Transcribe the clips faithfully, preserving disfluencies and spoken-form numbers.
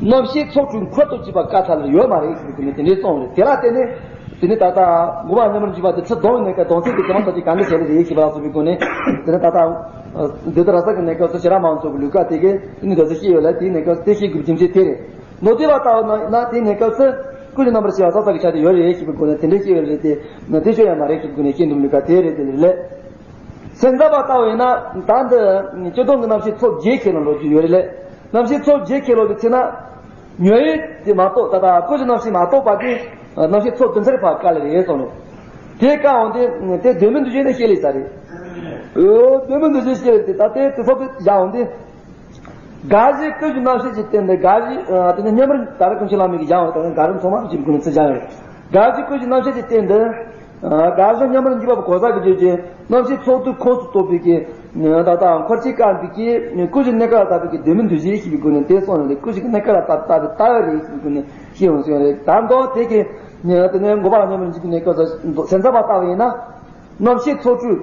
རྣམ་ཤེས་ཚོགས་དྲུག་འཁོར་དུ་བཅུག་པ་བཀག་ཚར་ལ་ཡོད་མ་རེད་ཟེར་གི་ནི་དེ་འདྲའི་གསུངས་རེད། དེ་ལ་བརྟེན་ནས་དེ་ནི་ད་ལྟ་འགོག་པ་མཉམ་པར་འཇུག་པ་དེ་ཚུར་ལྡང་བའི་གནས་སྐབས་ལྡང་ཚད་དེ་དེ་མ་ཐག་ཅིག་གང་འདྲ་བྱས་ལ་རེད་ཞེས་པ་ལ་སོགས་པའི་སྒོ་ནས་དེ་ནི་ད་ལྟ་འདི་ལྟར་ར་ས་གི་གནས་སྐབས་སུ་ཤེས་རབ་མང་ཚོགས་ཀྱི་ལུས་ཀ་དེ་གས་དེ་ནི་འདོད་ཚུལ་ཤེས་ཡོད་ལ་དེའི་གནས་སྐབས་སུ་དེ་ཤེས་དགོས་པའི་རྒྱུ་མཚན་དེ་རེད། མདོ་སྡེ་པ་ལྟ་བུ་ན་ན་དེའི་གནས་སྐབས་སུ་ཀུན་གཞི་རྣམ་པར་ཤེས་པ་ས་ས་གི་ཆ་དེ་ཡོད་རེད་ཞེས་པའི་སྒོ་ནས་དེ་འདྲའི་ཤེས་ཡོད་རེད་དེ་ན་དེ་ཤོད་ཡ་མ་རེད་ཞེས་པའི་སྒོ་ནས་ཤེས་འདུག་ལུས་ཀ་དེ་རེད་དེ་ལས། སེམས་ཙམ་པ་ལྟ་བུ་ཡིན་ན་ད་འདི་སྤྱིར་བཏང་གི་རྣམ་ཤེས་ཚོགས་བརྒྱད་ཁས་ལེན་ལོ་རྒྱུས་ཡོད་རེད་ལས། རྣམ་ཤེས་ཚོགས་བརྒྱད་ཁས་ལེན་པའི་ཚེ་ན། ཉོན་ཡིད་དེ་མ་གཏོགས་ད་ལྟ་ཀུན་གཞི་རྣམ་ཤེས་མ་གཏོགས་པ་དེ་རྣམ་ཤེས་ཚོགས་བདུན་ཚར་ཕར་བཀག་ལེ་རེད་གསུངས་ནས། དེ་བཀག་འོང་དེ་དེ་གདོད་མའི་འདུ་བྱེད་ནས་ཤེས་ལེ་ས་རེད། འོ་གདོད་མའི་འདུ་བྱེད་ཤེས་ལེ་དེ་ད་དེ་དེ་ཚོགས་དེ་བཞག་འོང་དེ། དགག་གཞི་ཀུན་གཞི་རྣམ་ཤེས་ཀྱི་སྟེང་དུ་དགག་གཞི་དེ་ནི་སྙན་པར་ད་རེས་ཀུན་མཁྱེན་བླ་མའི་གི་སྦྱང་བ་དང་དགག་རིམ་ཚང་མ་གཅིག་ཀུན་ཚིག་སྦྱང་ཡོད། དགག་གཞི་ཀུན་གཞི་རྣམ་ཤེས་ཀྱི་སྟེང་དུ། དགག་གཞི་སྙན་པར་འཇུག་པ་གོ་ས་གི་བརྗོད་ཀྱི་རྣམ་ཤེས་ཚོགས་དུས་ཁོངས་སུ་གཏོགས་པའི་གི། ད་ལྟ་འཁོར་གྱི་བཀག་པའི་གི་ཀུན་གཞི་གནས་སྐབས་ལ་བཏགས་པའི་གི་གདོད་མའི་འདུ་བྱེད་ཞེས་པའི་སྒོ་ནས་དེ་གསུངས་ནས་ཀུན་གཞི་གནས་སྐབས་ལ་བཏགས་པའི་ལྟ་བ་རེད་ཞེས་པའི་སྒོ་ནས་ཤེས་ཡོང་སོང་རེད། ད་མདོ་དེ་གི་དེ་ནས་འགོག་པ་ལ་སྙན་པར་འཇུག་པའི་གནས་སྐབས་སུ་སེམས་ཙམ་པ་ལྟ་བུ་ཡིན་ན། རྣམ་ཤེས་ཚོགས་དྲུག་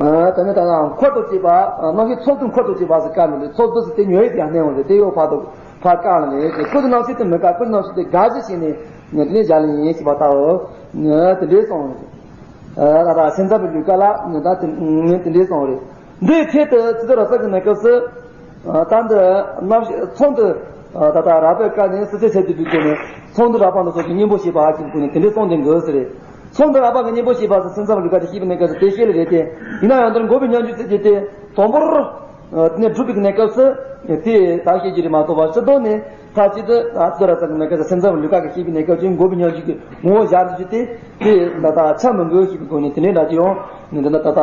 ཨ་ད་ནི་ད་ལྟ་འཁོར་དུ་བཅས་པ། རྣམ་ཤེས་ཚོགས་དུས་འཁོར་དུ་བཅས་པ་ཟེར་བཀག་ནས་ཚོགས་དུས་སུ་དེ་ཉོན་ཡིད་ཡང་གནས་འོང་ཟེར་དེ་ཡོད་ཕར་དུ་ཕར་བཀག་ནས་ཀུན་གཞི་རྣམ་ཤེས་དེ་མི་བཀག་ཀུན་གཞི་རྣམ་ཤེས་དེ་དགག་གཞི་བྱས་ནས་ནི་དེ་ནས་བཞག་ལེ་ཡིན་ཞེས་པ་ལྟ་བུ། དེ་འདྲའི་གསུངས་རེད། ད་ལྟ་སེམས་ཙམ་པའི་ལུས་ཀ་ལ་ད་དེ་འདྲའི་གསུངས་རེད། འདིའི་ཐད་དུ་ཚིག་ཏུ་ར་ས་གི་གནས་སྐབས་སུ། ད་འདི་རྣམ་ཤེས་ཚོགས་འདུ་ད་ལྟ་རགས་པའི་བཀའ་ནས་སྲིད་རྩེ་ཚད་དུ་བུད་དགོས་ནས་ཚོགས་འདུ་རགས་པ་འདི་ཚོགས་ཀྱི་སྙིང་པོ་ཞེས་པ་ཨ་ཅིག་ཀུན་ནས་དེ་འདྲའི་གསུངས་ཏེ་འགོད་ཟེར་རེད། ཚོགས་འདུ་རགས་པ་གི་སྙིང་པོ་ཞེས་པ་སུ་སེམས་ཙམ་ལུས་ཀ་དེ་ཤེས་པའི་གནས་སྐབས་སུ་དེ་ཤེས་ལེ་རེད་དེ། ཡིན་ན་ཡང་འདིར་འགོག་པའི་སྙོམས་འཇུག་ཚིག་གི་དེ་དང་པོར་ནས་སྒྲུབ་པའི་གནས་སྐབས་སུ་དེ་ད་ཤེས་ཀྱི་རེད་མ་གཏོགས་པ་སྤྱིར་བཏང་ནས་ད་ཅི་ད་ཚིག་ཏུ་ར་ས་གི་གནས་སྐབས་སུ་སེམས་ཙམ་ལུས་ཀ་གི་ཤེས་པའི་གནས་སྐབས་ཀྱི་འགོག་པའི་སྙོམས་འཇུག་གི་ངོ་བོ་བཞག་འདུག་རྒྱུ་དེ། དེ་ད་ལྟ་ཆ་མི་འགོད་ཞེས་པའི་སྒོ་ནས་དེ་འདྲའི་འདྲ་ཅིག་ཡོང་། ནི་འདི་ན་ད་ལྟ་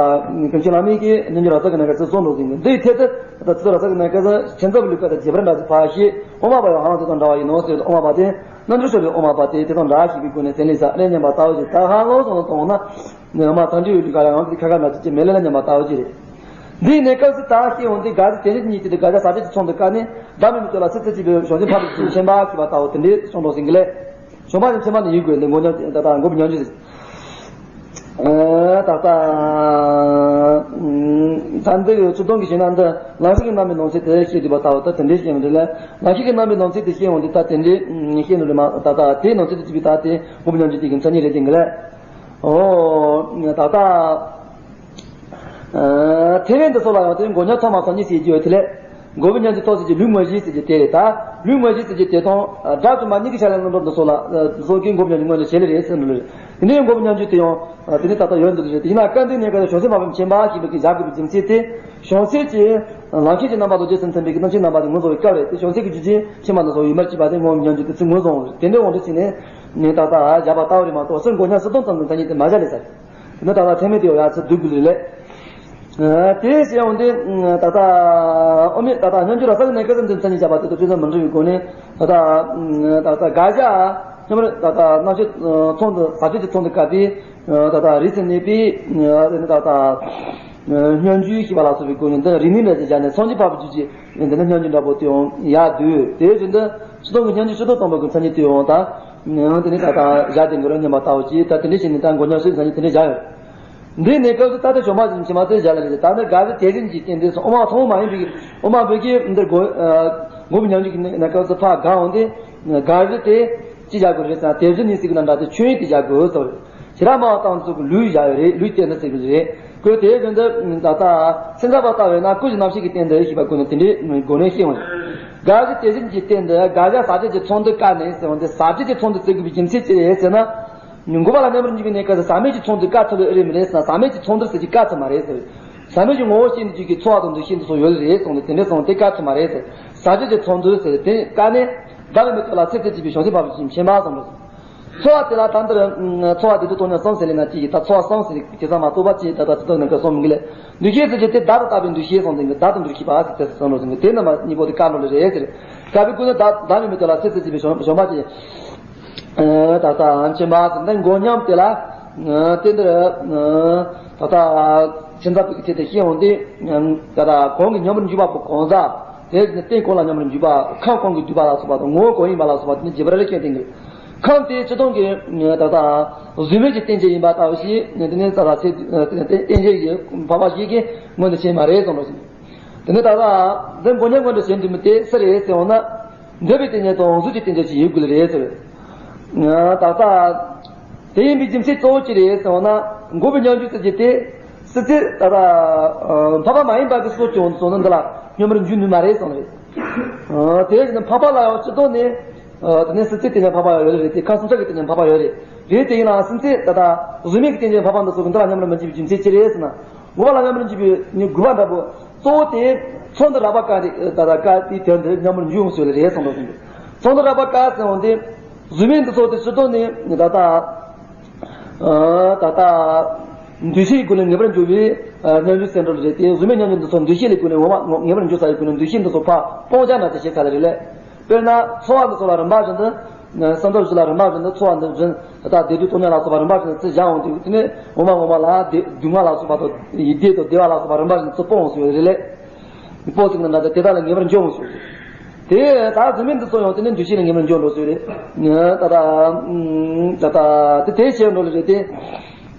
ཀུན་མཁྱེན་བླ་མའི་གི་སྙན་བརྒྱུད་ར་ས་གི་གནས་སྐབས་སུ་གསུངས་འདུག་ཟིན་གི་འདིའི་ཐད་དུ་ད་ལྟ་ཚིག་ར་ས་གི་གནས་སྐབས་སུ་སེམས་ཙམ་ལུས་ཀ་དང་རྗེས་པར་འདྲ་ཅིག་ཕར་ཤེས། དབུ་མ་པ་ཡང་ཧང་དེ་དང་འདྲ་བ་ཡིན་ནོ་ཟེར་དབུ་མ་པ་དེ་རྣལ་འབྱོར་ཤོར་བའི་དབུ་མ་པ་དེ་དེ་དང་འདྲ་ཞེས་པའི་སྒོ་ནས་ཟན་ལས་ས་ལས་ཉན་པ་ལྟ་བུ་ཅིག་ད་ཧང་ལོ་སོང་ལ་གཏོང་ན་ནི་ཨ་མ་དང་འདྲི་ཡོད་ཀ་ལ་ཡང་དེ་ཁ་ཁ་འདྲ་ཅིག་ཅེས་མེད་ལ་ལས་ཉན་པ་ལྟ་བུ་ཅིག་རེད། འདིའི་གནས་སྐབས་སུ་ད་ཤེས་འོང་དུས་དགག་གཞི་དེ་རིགས་གཉིས་ཀྱི་དགག་བྱ་ཟག་བཅས་ཀྱི་ཚོགས་འདུ་བཀག་ནས་བདག་མེད་མའི་དོན་ལ་སྲིད་རྩེ་གཅིག་པའི་བྱང་སེམས་འཕགས་པའི་ཚུལ་མཁྱེན་པ་ཞེས་པ་ལྟ་བུ་དེ་འདྲའི་གསུངས་འགྲོ་ཟིན་གི་ལས། བྱང་པ་ནི་མཁྱེན་པ་ནི་ཡིན་དགོས་འདི་མགོ་ཉམས་ད་ལྟ་མགོ་བོ་ཉམས་ཀྱི་ཟིན། ད་ལྟ་ད་འདི་ཡོད་ཚུལ་སྟོང་གི་ཞེ་ན་འདི་ལང་ཤོས་ཀྱི་རྣམ་པའི་ནང་ཚན་དེ་ཤེས་དུས་པ་ལྟ་བུ་ད་དེ་འདྲའི་ཞེས་མི་འདུག་ལས། ལང་ཤོས་ཀྱི་རྣམ་པའི་ནང་ཚན་དེ་ཤེས་འོང་དུས་ད་དེ་འདྲའི་ཤེས་འདུག་རེད་མ་ད་ལྟ་དེའི་ནང་ཚན་དེ་གཅིག་པའི་ད་དེ་མགོ་བོ་ཉམས་ཀྱི་དེ་གི་མཚན་ཉིད་རེད་དེ་གི་ལས། ཨོ། ད་ལྟ། ཐེག་དམན་དུ་སོགས་ལ་ཡང་དེ་མགོ་ཉམས་ཐོག་མ་ཐོག་གཉིས་ཟེར་གྱི་ཡོད་དེ་ལས། འགོག་པའི་སྙོམས་འཇུག་ཐོག་ཟེར་གྱི་ལུས་དངོས་གཞི་ཟེར་གྱི་དེ་རེད་ད། ལུས་དངོས་གཞི་ཟེར་གྱི་དེ་དང་། དགྲ་བཅོམ་པ་གཉིས་ཀྱི་ཆ་ལས་རྣམ་གྲངས་དུ་སོགས་ལ། སོགས་ཀྱི་འགོག་པའི་སྙོམས་འཇུག་དངོས་སུ་བྱེད་ལེ་རེད་ཟེར་ནོ་རེད། དེ་ནས་འགོག་པའི་སྙོམས་འཇུག་དེ་ཡང་། དེ་ནས་ད་ལྟ་ཡོད་འདུག་ཟེར་དེ་ཡིན་ན་སྐབས་འདིའི་གནས་སྐབས་ལ་བྱང་སེམས་འཕགས་པ་མཁྱེན་པ་ཞེས་པའི་གི་བཞག་དགོས་པའི་རྒྱུ་མཚན་དེ། བྱང་སེམས་ཀྱི། ལམ་ཤེས་ཀྱི་རྣམ་པ་དང་རྗེས་སུ་མཐུན་པའི་གི་རྣམ་ཤེས་རྣམ་པ་དེ་ངོས་བཟུང་བའི་སྐབས་རེད་དེ་བྱང་སེམས་ཀྱི་རྒྱུ་རྐྱེན་མཁྱེན་པ་དང་སོགས་ཡོད་མར་སྐྱེས་པ་དེ་འགོག་པའི་སྙོམས་འཇུག་དེ་ཚུར་ངོས་བཟུང་བ་རེད་དེ་འདྲའི་དབང་དུ་བྱས་ནས། ནས་ད་ལྟ་བཞག་པ་ལྟ་བུ་རེད་མ་གཏོགས་སུ་མགོ་ཉམས་སུ་གཏོང་ཙམ་དུ་མཚན་ཉིད་དེ་མ་བཞག་ལེ་ཟེར། དེ་ནི་ད་ལྟ་ཐེག་དམན་དེ་ཡང་ཡར་ཚུར་བསྡུ་དགོས་ལེ་ལས། དེ་བྱས་འོང་དུས་ད་ལྟ་དབུ་མའི་ད་ལྟ་སྙོམས་འཇུག་ར་ས་གི་གནས་སྐབས་སུ་འདི་མཚན་ཉིད་བཞག་པ་དེ་དང་དཔེ་མཚོན་མི་འདྲ་བའི་སྒོ་ནས་ད་ལྟ་ད་ལྟ་དགག་བྱ་སྙོམས་ར་ད་ལྟ་རྣམ་ཤེས་ཚོགས་འདུ་ཟག་བཅས་ཀྱི་ཚོགས་འདུ་བཀག་པའི་ད་ལྟ་རིས་སུ་གནས་པའི་ད་ལྟ་སྙོམས་འཇུག་ཞེས་པ་ལ་སོགས་པའི་སྒོ་ནས་འདི་རིགས་གནས་འདྲ་ཞིག་བཞག་ནས་སངས་རྒྱས་འཕགས་པའི་རྒྱུད་ཀྱི་འདི་ནི་སྙོམས་འཇུག་འདྲ་པོ་དེ་ཡང་ཡར་བསྡུས་དེ་བཞིན་དུ་སྤྱིར་བཏང་གི་སྙོམས་འཇུག་སྤྱི་ལྡོག་དང་པོ་གི་མཚན་ཉིད་དེ་ཡང་ད། དེ་ནས་ད་ལྟ་བཞག་དེ་འགོ་ར་སྙམ་པ་ལྟ་བུ་ཅིག་ད་དེ་འདྲ་བྱས་ནས་ད་མགོ་ཉམས་སུ་མཚན་ཉིད་དེ་འདྲ་བཞག་ཡོད། འདིའི་གནས་སྐབས་སུ་ད་ལྟ་བྱང་པ་ཞིག་མཁྱེན་པ་དེ་བཞག་ལེ་རེད། ད་ནི་དགག་གཞི་དེ་བཞིན་གྱི་རྟེན་འབྲེལ་སོགས་དབུ་མ་ཐུན་མོང་མ་ཡིན་པའི་དབུ་མ་བོད་ཀྱི་འདིར་འགོག་འགོག་པའི་སྙོམས་འཇུག་གི་གནས་སྐབས་སུ་ཕར་དགག་འོང་དུས་དགག་གཞི་དེ་ཅི་བཞག་དགོས་རེད་ཟེར་ན་དེ་བཞིན་ཉིད་ཟེར་གྱི་ན་འདྲ་དེ་ཆོས་ཉིད་དེ་བཞག་དགོས་ཟེར་བ་རེད། ཤེས་རབ་སྨྲ་བ་ལྟ་བུ་ཚོ་གི་ལུས་བཞག་ཡོད་རེད། ལུས་རྟེན་དུ་ཟེར་གྱི་རེད། ཁོས་དེ་བཞིན་དུ་ད་ལྟ་སེམས་ཙམ་པ་ལྟ་བས་ན་ཀུན་གཞི་རྣམ་ཤེས་ཀྱི་རྟེན་དུ་ཞེས་པ་ཀུན་ནས་དེ་འདྲའི་སྒོ་ནས་ཤེས་འོང་། དགག་གཞི་དེ་བཞིན་གྱི་རྟེན་དུ་དགག་བྱ་ཟག་བཅས་ཀྱི་ཚོགས་འདུ་བཀག་ནས་ཟེར་བ་འདི་ཟག་བཅས་ཀྱི་ཚོགས་འདུ་ཟེར་དགོས་པའི་རྒྱུ་མཚན་ཅི་རེད་ཟེར་ན། འགོག་པ་ལ་སྙོམས་པར་འཇུག་པའི་གནས་སྐབས་སུ་ཟག་མེད་ཀྱི་ཚོགས་འདུ་བཀག་ཐུབ་ལེ་ཨེ་རེད་མི་རེད་ཟེར་ན་ཟག་མེད་ཀྱི་ཚོགས་འདུ་ཟེར་གྱི་བཀག་ཐུབ་མ་རེད་ཟེར། ཟག་མེད་ཀྱི་ངོ་བོ་ཤེས་འདུག་ཀྱི་ཚོར་བ་དང་འདུ་ཤེས་འདི་ཚོ་ཡོད་རེད་གསུངས་ཏེ་དེ་འདྲ་གསུངས་ཏེ་བཀག་ཐུབ་མ་རེད་ཟེར། ཟག་བཅས་ཀྱི་ཚོགས་འདུ་ཟེར་དེ་བཀག་ནས་བདག་མེད་མའི་དོན་ལ་སྲིད་རྩེ་གཅིག་པའི་བྱང་སེམས་འཕགས་པའི་ཚུལ་མཁྱེན་པ་གསུངས་པ་རེད། ཚོར་བ་དེ་ལ་ད་འདིར་ཚོར་བ་དེ་འདི་སྟོང་ཉིད་གསུམ་ཟེར་ལེ་ན་ཅི་ཡིས་ད་ཚོར་བ་གསུམ་ཟེར་ལེ་ཇི་ཙམ་མ་གཏོགས་པ་ཅི་ད་ད་ཚིག་ཐོག་ནས་གསུངས་མི་འགི་ལེ། འདུ་ཤེས་ཟེར་གྱི་དེ་བདག་ཏུ་ལྟ་བའི་འདུ་ཤེས་གསུངས་ཏེ་བདག་ཏུ་འདུ་ཤེས་པ་ཟེར་ཏེ་གསུངས་རོ་ཟེར་གྱི་དེ་རྣམ་པ་གཉིས་པོ་དེ་བཀག་འགྲོ་ལེ་རེད་ཟེར། བཀག་པའི་སྐུ་ནི་བདག་བདག་མེད་མའི་དོན་ལ་སྲིད་རྩེ་གཅིག་པའི་བྱང་བྱང་པ་ཅི། ད་ལྟ་མཁྱེན་པ་ཟེར་འདི་མགོ་ཉམས་དེ་ལ། དེ་འདིར། ད་ལྟ་སེམས་ཙམ་པའི་ཚེ་དེ་ཤེས་འོང་དུས། ད་ལྟ་གོང་གི་སྙོམས་པར་འཇུག་པ་པོ་གང་ཟག་དེ་ནི་རྟེན་གང་ལ་སྙོམས་པར་འཇུག་པ་ཁམས་གང་གི་འདུས་པ་ལ་སོགས་པ་དང་ངོ་བོ་གང་ཡིན་པ་ལ་སོགས་པ་དེ་ནི་རྗེས་པར་སྐྱོན་ཏེ་འགལ། ཁམས་དེ་སྤྱིར་བཏང་གི་ད་ལྟ་གཟུགས་མེད་ཀྱི་རྟེན་ཅན་ཡིན་པ་ལྟ་བུ་ཞིག་ནི་དེ་ནི་ད་ལྟ་ཚེ་རྟེན་ཅན་གྱི་འཕགས་པ་ཞིག་གིས་མངོན་དུ་བྱས་མ་རེད་གསུངས་པ་ཞིག་དེ་ནི་ད་ལྟ་འདི་མགོ་ཉམས་མངོན་དུ་བྱས་འདུག་མི་དེ་སུ་རེད་ཟེར་འོང་ན། འདོད་པའི་རྟེན་ཅན་དང་གཟུགས་ཀྱི་རྟེན་ཅན་ཞིག་ཡིན་དགོས་ལེ་རེད་ཟེར། ད་ལྟ་དེ་ཡིན་པའི་རྒྱུ་མཚན་གཙོ་བོ་ཅི་རེད་ཟེར་བ་ན། འགོག་པའི་སྙོམས་འཇུག་ཟེར་གྱི་དེ་སྲིད་རྩེ་ད་ལྟ་འཕགས་པ་མ་ཡིན་པ་གི་སོ་སྐྱེ་བོ་ཚོ་ནི་འདི་ལ་སྙོམས་པར་འཇུག་ནུས་མ་རེད་གསུངས་རེད། དེ་བཞིན་འཕགས་པ་ལ་ཡང་སྤྱི་དོན་ནས་དེ་ནས་སྲིད་རྩེའི་རྟེན་ཅན་འཕགས་པ་ཡང་ཡོད་རེད་དེ། ཁམས་གསུམ་ཆར་གྱི་རྟེན་ཅན་འཕགས་པ་ཡོད་རེད། རེད་དེ་ཡིན་ནའང་སྲིད་རྩེ་ད་ལྟ་གཟུགས་མེད་ཀྱི་རྟེན་ཅན་འཕགས་པ་འདི་ཚོ་གི་འདི་ལ་སྙོམས་པར་མི་འཇུག་པའི་རྒྱུ་མཚན་ཅི་རེད་ཟེར་ན། འགོག་པ་ལ་སྙོམས་པར་འཇུག་པའི་ནི་དགོས་པ་འདྲ་པོ་གཙོ་བོ་དེ་ཚོགས་འདུ་རགས་པ་ཀ་རེད། ད་ལྟ་ཀ་དེའི་དོན་དུ་སྙོམས་པར་འཇུག་ཡོང་ཟེར་ལེ་རེད་གསུངས་འདུག་ཚོགས་འདུ་རགས་པ་ཀ་ཟེར་འོང་དེ་གཟུགས་མེད་འདི་ཚོ་དེ་སྤྱི་དོན་ནས་ད་ལྟ་ད་ལྟ་འདུ་ཤེས་ཀྱི་སྒོ་ནས་ངེས་པར་འགྱུར་བའི་སྙོམས་འཇུག་ཟེར་འགྲོ་ལེ་རེད་དེ། གཟུགས་མེད་སྙོམས་འཇུག་འདི་ཚོ་འདུ་ཤེས་ལས་སྒོ་ནས་ངེས་པར་འགྱུར་ས་ཡི་སྒོ་ནས་འདུ་ཤེས་འདི་ཚོ་ཕར་སྤོང་བྱ་ན་དེ་ཤེས་ཚར་ལེ་རེད་ལེ། དཔེར་ན་ཚོར་བ་འདི་ཚོ་ལ་རིམ་པ་བཞིན་དུ། བསམ་གཏན་བཞི་ལ་རིམ་པ་བཞིན་དུ་ཚོར་བ་འདི་བཞིན་ད་ལྟ་བདེ་སྡུག་སྟོབས་ཉམས་ལ་སོགས་པ་རིམ་པ་བཞིན་དུ་ཚུར་བཞག་འོང་དུས། དེ་ནས་འོ་མ་ངོ་མ་ལ་བདེ་སྡུག་བསྔལ་ལ་སོགས་པ་དང་ཡིད་བདེ་དང་བདེ་བ་ལ་སོགས་པ་རིམ་པ་བཞིན་དུ་ཚུར་སྤོང་འོང་ཟེར་བ་རེད་ལེ། སྤོང་ཟེར་ན་ད་དེ་དག་ལ་ངེས་པར་འཇོག་འོང་ཟེར་བ་རེད། དེ་ད་གཟུགས་མེད་འདི་ཚོ་ཡང་དེ་ནས་འདུ་ཤེས་ལ་ངེས་པར་འཇོག་འགྲོ་ཟེར་བ་རེད། ད་ད་ད་ད་དེ་དེ་བྱས་འགྲོ་ལེ་རེད་དེ།